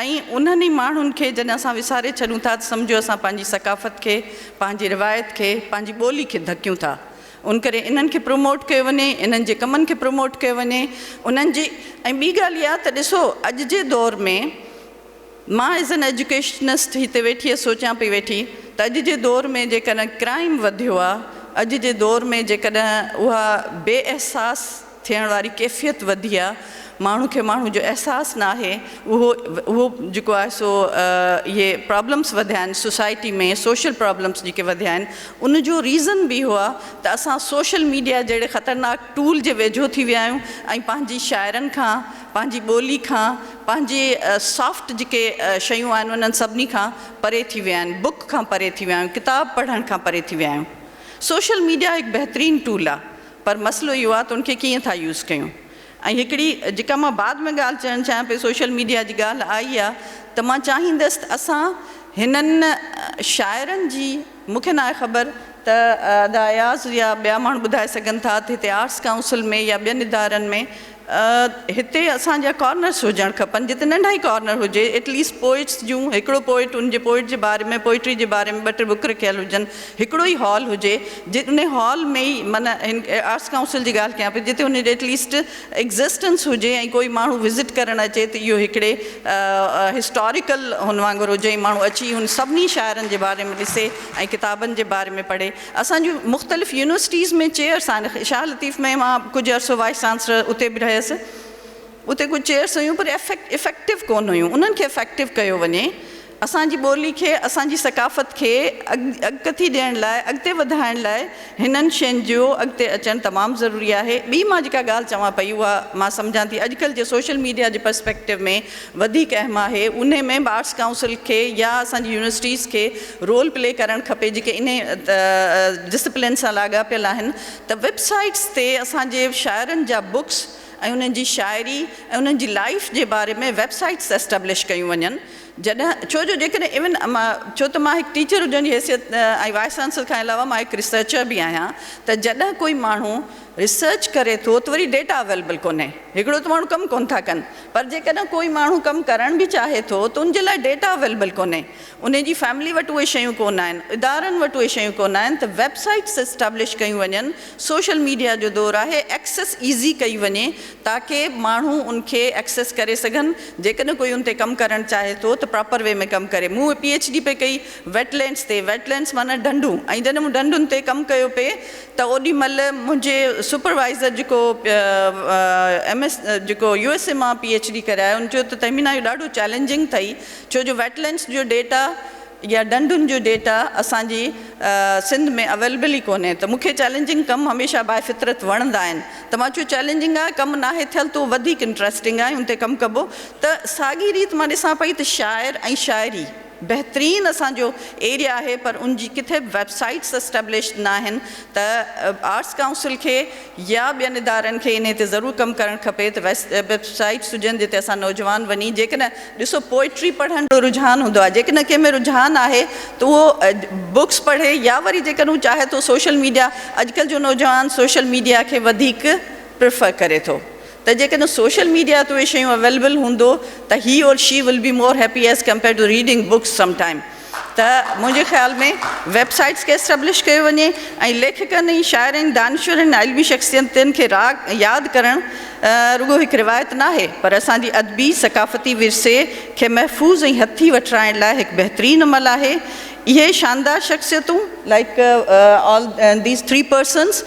[SPEAKER 8] ۽ انهن ئي ماڻهن کي جڏهن اسان وساري ڇڏون ٿا ته سمجهو اسان پنهنجي ثقافت کي پنهنجي روايت کي پنهنجي ٻولي کي ڌڪيون ٿا ان ڪري انهن کي پروموٽ ڪيو وڃي انهن جي ڪمن کي پروموٽ ڪيو وڃي انهن جي ۽ ٻي ڳالهه اها ته ڏسو اڄ جي دور ۾ مان ايز اين ايجوڪيشنسٽ هتي ويٺي اهي سوچيان پئي ويٺي ته اڄ جي دور ۾ جيڪڏهن ڪرائيم وڌيو آ اڄ جي دور ۾ جيڪڏهن اها بي احساس ٿيڻ واري ڪيفيت وڌي آ ماڻهو کي ماڻهو جو احساس ناهي اهو اهو جيڪو آهي سو اهي پرابلمس وڌيا آهن سوسائٽي ۾ سوشل پرابلمس جيڪي وڌيا آهن ان جو ريزن به اهو آ ته اسان سوشل ميڊيا جهڙي خطرناڪ ٽول جي ويجهو ٿي ويا آهيون ۽ پنهنجي شاعرن کان پنهنجي ٻولي کان، پنهنجي سافٽ جيڪي شيون آهن انهن سڀني کان پري ٿي ويا آهن، بڪ کان پري ٿي ويا آهيون، ڪتاب پڙهڻ کان پري ٿي ويا آهيون. سوشل ميڊيا هڪ بهترين ٽول آهي پر مسئلو اهو آهي ته ان کي ڪيئن ٿا يوز ڪيون ۽ هڪڙي جيڪا مان بعد ۾ ڳالهه چئڻ چاهيان پئي سوشل ميڊيا جي ڳالهه آئي آهي ته مان چاهيندس ته اسان هنن شاعرن جي مون کي ناهي خبر ته ادا اياز يا ٻيا ماڻهو ٻڌائي سگهن ٿا ته هتي آرٽس ڪائونسل ۾ يا ٻين ادارن ۾ هتي اسان جا ڪارنرس هجڻ کپن جتي ننڍا ئي ڪارنر هجي ايٽ ليسٽ پوئٽس جون هڪڙو پوئٽ ان جي پوئٽ جي باري ۾ پوئٽري جي باري ۾ ٻه ٽي بڪ رکيل هجن هڪڙو ئي هال هجي جي ان هال ۾ ئي معنيٰ هن آرٽس ڪائونسل جي ڳالهه ڪيان پئي جتي ان جي ايٽ ليسٽ ايگزسٽنس هجي ۽ ڪوئي ماڻهو وزٽ ڪرڻ اچي ته اهو هڪڙي هسٽاريڪل هن وانگر هجي ۽ ماڻهو اچي هن سڀني شاعرن جي باري ۾ ڏسي ۽ ڪتابن جي باري ۾ پڙهي اسان جون مختلف يونيورسٽيز ۾ چيئرس آهن، شاهه لطيف ۾ مان ڪجهه عرصو وائيس چانسلر اتي به رهيس، اتي ڪجهه چيئرس هيون پر افيڪٽو ڪونه هيون، انهن کي افيڪٽو ڪيو وڃي، اسان جي ٻولي کي اسان جي ثقافت کي اڳڪٿي ڏيڻ لاء اڳتي وڌائڻ لاء هنن شين جو اڳتي اچڻ تمام ضروري آهي، ٻي مان جيڪا ڳالهه چوان پئي اها مان سمجهان ٿي اڄڪلهه جي سوشل ميڊيا جي پرسپيڪٽو ۾ وڌيڪ اهم آهي، انهي ۾ به آرٽس ڪائونسل کي يا اسان جي يونيورسٽيز کي رول پلي ڪرڻ کپي جيڪي انهي ڊسپلين سان لاڳاپيل آهن ته ويب سائيٽس تي اسان جي شاعرن جا بڪس ۽ انهن جي شاعري ۽ انهن جي لائيف جي باري ۾ ويب سائيٽس اسٽيبلش ڪيون وڃن جڏهن ڇو جو جيڪڏهن ايون ڇو ته مان هڪ ٽيچر هجڻ جي حيثيت ۽ وائيس چانسلر کان علاوه مان هڪ ريسرچر به آهيان ته جڏهن ڪوئي ماڻهو ريسرچ ڪري ٿو ته وري ڊيٽا اويلبل ڪونهي هڪڙو ته ماڻهو ڪم ڪونه ٿا ڪن پر جيڪڏهن ڪوئي ماڻهو ڪم ڪرڻ به چاهي ٿو ته ان جي لاء ڊيٽا اويلبل ڪونهي انهي جي فيملي وٽ اهي شيون ڪونه آهن، ادارن وٽ اهي شيون ڪونه آهن ته ويب سائيٽس اسٽيبلش ڪيون وڃن، سوشل ميڊيا جو دور آهي، ايڪسيس ايزي ڪئي وڃي تاڪه ماڻهو ان کي ايڪسيس ڪري سگهن، جيڪڏهن ڪوئي ان تي ڪم ڪرڻ چاهي ٿو ته پراپر وي ۾ ڪم ڪري. مون پي ايڇ ڊي پئي ڪئي ويٽ لينڊس تي، ويٽ لينڊس معنيٰ ڍنڍون ۽ جڏهن مون ڍنڍن تي ڪم ڪيو پئي ته اوڏي مهل منهنجي سپروائيزر جيڪو ايم ايس جيڪو يو ايس اي مان پي ايڇ ڊي ڪري آيو ان چيو ته تهمينا اهو ڏاڍو چئلينجنگ اٿئي ڇو جو ويٽ لينڊس جو ڊيٽا يا ڍنڍن جو ڊيٽا اسان جي سنڌ ۾ اويلبل ئي ڪونهي ته مون کي چئلينجنگ ڪم هميشه باء فطرت وڻندا آهن ته مان چيو چئلينجنگ آهي ڪم ناهي ٿيل ته اهو وڌيڪ انٽريسٽنگ آهي ان تي ڪم ڪبو ته ساڳي ريت مان ڏسان پئي ته شاعر ۽ شاعري بهترين اسان جو ايريا آهي پر ان جي ڪٿي به ويب سائيٽس اسٽيبلشڊ ناهن ته آرٽس ڪائونسل کي يا ٻين ادارن کي انهي تي ضرور ڪم ڪرڻ کپي ته ويب سائيٽس هجن جتي اسان نوجوان وڃي جيڪڏهن ڏسو پوئٽري پڙهڻ جو رجحان هوندو آهي جيڪڏهن ڪنهن ۾ رجحان آهي ته اهو بڪس پڙهي يا وري جيڪڏهن هو چاهي ٿو سوشل ميڊيا اڄڪلهه جو نوجوان سوشل ميڊيا کي وڌيڪ پريفر ڪري ٿو. ته جيڪڏهن سوشل ميڊيا تي اهي شيون اويليبل هوندو ته he or she will be more happy as compare to reading books some time. ته منهنجي خيال ۾ ويب سائيٽس کي اسٽيبلش ڪيو وڃي ۽ ليکڪن ۽ شاعرن، دانشورن ۽ علمي شخصيتن کي ياد ڪرڻ رڳو هڪ روايت ناهي پر اسان جي ادبي، ثقافتي ورثي کي محفوظ ۽ هٿي وٺرائڻ لاء هڪ بهترين عمل آهي. اهي شاندار شخصيتون، like all these three persons،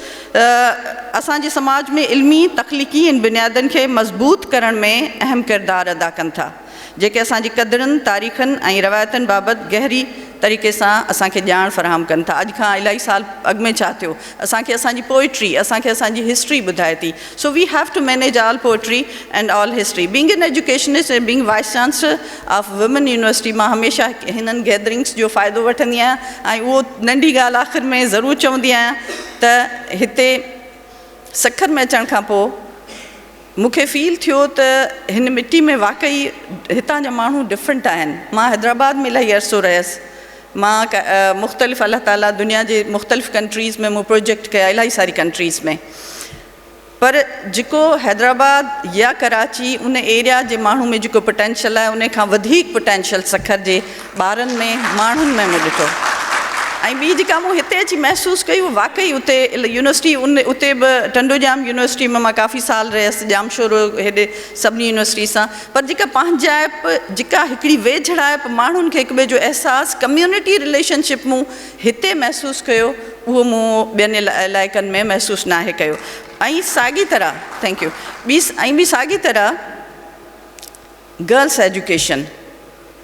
[SPEAKER 8] اسان جي سماج ۾ علمي، تخليقي ۽ بنيادن کي مضبوط ڪرڻ ۾ اهم ڪردار ادا ڪن ٿا. جيڪي اسان جي قدرن، تاريخن ۽ روايتن بابت گهري طريقي سان اسان کي ڄاڻ فراهم ڪن ٿا. اڄ کان الاهي سال اڳ ۾ ڇا ٿيو؟ اسان کي اسان جي پوئٽري، اسان کي اسان جي هسٽري ٻڌائي ٿي. So we have to manage all poetry and all history. Being an educationist ۽ being vice chancellor of women university مان هميشه هنن گيدرنگس جو فائدو وٺندي آهيان ۽ اهو ننڍي ڳالهه آخر ۾ ضرور چوندي آهيان ته هتي سکر ۾ اچڻ کان پوء مون کي فيل ٿيو ته هن مٽي ۾ واقعي هتان جا ماڻهو ڊفرنٽ آهن. مان حيدرآباد ۾ الاهي عرصو رهيس. مان مختلف الله تعالي دنيا جي مختلف ڪنٽريز ۾ مون پروجيڪٽ ڪيا الاهي ساري ڪنٽريز ۾ پر جيڪو حيدرآباد يا ڪراچي ان ايريا جي ماڻهو ۾ جيڪو پوٽينشل آهي ان کان وڌيڪ پوٽينشل سکر جي ٻارن ۾ ماڻهن ۾ مون ڏٺو ۽ ٻي جيڪا مون هتي اچي محسوس ڪئي اهو واقعي اتي يونيورسٽي ان اتي به ٽنڊوڄام يونيورسٽي ۾ مان ڪافي سال رهيس ڄامشورو هيڏي سڀني يونيورسٽي سان پر جيڪا پنهنجائپ جيڪا هڪڙي ويجهڙائپ ماڻهن کي هڪ ٻئي جو احساس ڪميونٽي رليشن شپ مون هتي محسوس ڪيو اهو مون ٻين علائقن ۾ محسوس ناهي ڪيو ۽ ساڳي طرح thank you ٻي ۽ ٻي ساڳي طرح گرلس ايجوڪيشن،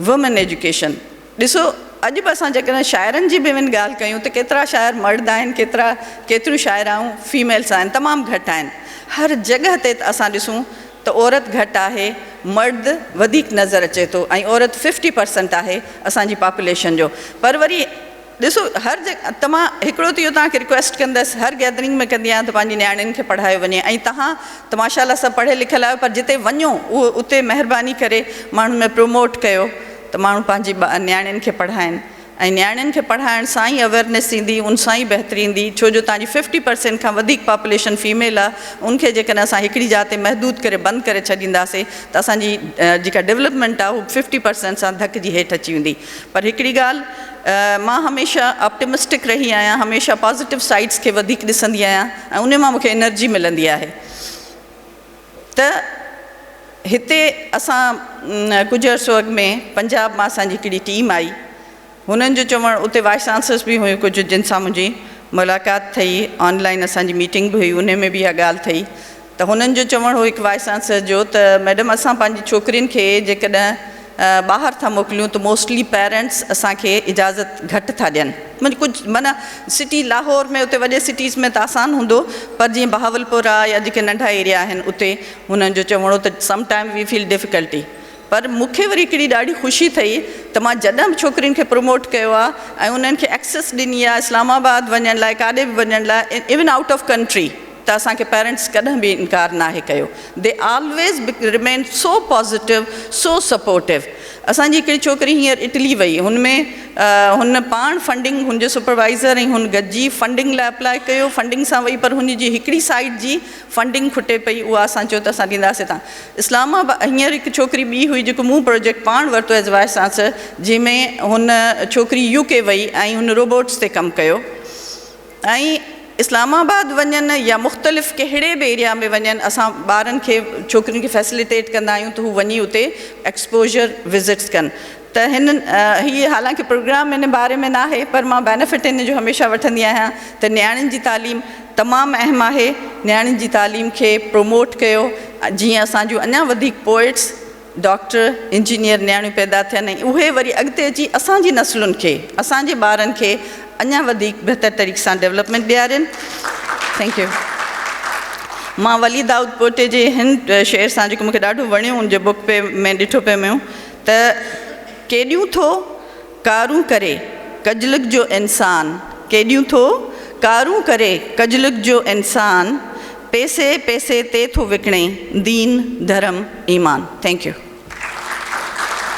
[SPEAKER 8] وومين ايجوڪيشن، ڏسو اڄ به اسان جيڪڏهن شاعرن جي به ايون ڳالهه ڪيون ته ڪيترا شاعر مرد آهن ڪيترا ڪيتريون شاعرائون فيميلس آهن تمام گهٽ آهن هر جڳهه تي اسان ڏسون ته عورت گهٽ آهي مرد وڌيڪ نظر اچي ٿو ۽ عورت ففٽي پرسنٽ آهي اسان جي پاپوليشن جو پر وري ڏسو هر جڳ ته مان هڪڙو ته اهو توهان کي رڪويسٽ ڪندس هر گيدرنگ ۾ ڪندي آهيان ته پنهنجي نياڻين کي پڙهايو وڃي ۽ توهان ته ماشاء الله سڀ پڙهيل لکيل آهيو پر جتي وڃو اهو اتي مهرباني ڪري ماڻهن ۾ پروموٽ ڪيو ته ماڻهو پنهنجي نياڻين کي پڙهائن ۽ نياڻين کي پڙهائڻ سان ئي اويرنيس ايندي ان سان ئي بهتري ايندي ڇو جو توهان جي ففٽي پرسينٽ کان وڌيڪ پاپوليشن فيميل آهي ان کي جيڪڏهن اسان هڪڙي جاء تي محدود ڪري بند ڪري ڇڏينداسي ته اسان جي جيڪا ڊولپمينٽ آهي اهو ففٽي پرسينٽ سان ڌڪ جي هيٺ اچي ويندي پر هڪڙي ڳالهه مان هميشه آپٽمسٽڪ رهي آهيان، هميشه پازيٽو سائيڊس کي وڌيڪ ڏسندي آهيان ۽ انهي مان مون کي انرجي ملندي آهي ته هتي اسان ڪجهه عرصو اڳ ۾ پنجاب مان اسان جي هڪڙي ٽيم آئي هنن جو چوڻ اتي وائس چانسلرس به هيون ڪجهه جن سان منهنجي ملاقات ٿي آن لائن اسان جي ميٽنگ به هئي انهي ۾ به اها ڳالهه ٿي ته هنن جو چوڻ هو هڪ وائس چانسلر جو ته ميڊم اسان پنهنجي ڇوڪرين کي جيڪڏهن ٻاهر ٿا موڪليون ته موسٽلي پيرنٽس اسان کي اجازت گهٽ ٿا ڏين معنيٰ ڪجهه معنيٰ سٽي لاهور ۾ اتي وڏي سٽيز ۾ ته آسان هوندو پر جيئن بهاولپور آ يا جيڪي ننڍا ايريا آهن اتي هنن جو چوڻ هو ته some time we feel difficulty پر مون کي وري هڪڙي ڏاڍي خوشي ٿئي ته مان جڏهن به ڇوڪرين کي پروموٽ ڪيو آ ۽ انهن کي ايڪسس ڏني آ اسلام آباد وڃڻ لاء ڪاڏي به وڃڻ لاء ايون آئوٽ آف ڪنٽري ته اسان کي پيرنٽس ڪڏهن به انڪار ناهي ڪيو the always remain so positive so supportive اسان جي هڪڙي ڇوڪري هينئر اٽلي وئي هن ۾ هن پاڻ فنڊنگ هن جو سپروائزر ۽ هن گڏجي فنڊنگ لاء اپلاء ڪيو فنڊنگ سان وئي پر هن جي هڪڙي سائيڊ جي فنڊنگ کٽي پئي اها اسان چيو ته اسان ڏينداسين تان اسلام آباد هينئر هڪ ڇوڪري ٻي هئي جيڪو مون پروجيڪٽ پاڻ ورتو ايز وائس چانسلر جنهن ۾ هن ڇوڪري يو ڪي وئي ۽ هن روبوٽس تي ڪم ڪيو ۽ اسلام آباد وڃن يا مختلف ڪهڙي به ايريا ۾ وڃن اسان ٻارن کي ڇوڪرين کي فيسليٽيٽ ڪندا آهيون ته هو وڃي اتي ايڪسپوجر وزٽس ڪن ته هن هي حالانڪه پروگرام ان باري ۾ ناهي پر مان بينيفٽ ان جو هميشه وٺندي آهيان ته نياڻين جي تعليم تمام اهم آهي نياڻين جي تعليم کي پروموٽ ڪيو جيئن اسان جون اڃا وڌيڪ پوئٽس ڊاڪٽر، انجنيئر نياڻيون پيدا ٿين ۽ اهي وري اڳتي اچي اسان جي نسلن کي، اسان جي ٻارن کي اڃا وڌيڪ بهتر طريقي سان ڊولپمينٽ ڏيارين. Thank you. مان ولي دائود پوٽي جي هن شعر سان جيڪو مون کي ڏاڍو وڻيو ان جي بڪ پي ۾ ڏٺو پئي ميون ته ڪيڏيون ٿو ڪارون ڪري ڪجلڪ جو انسان ڪيڏيون ٿو ڪارون ڪري ڪجلڪ جو انسان پيسي پيسي تي ٿو وڪڻي دين ڌرم ايمان thank you.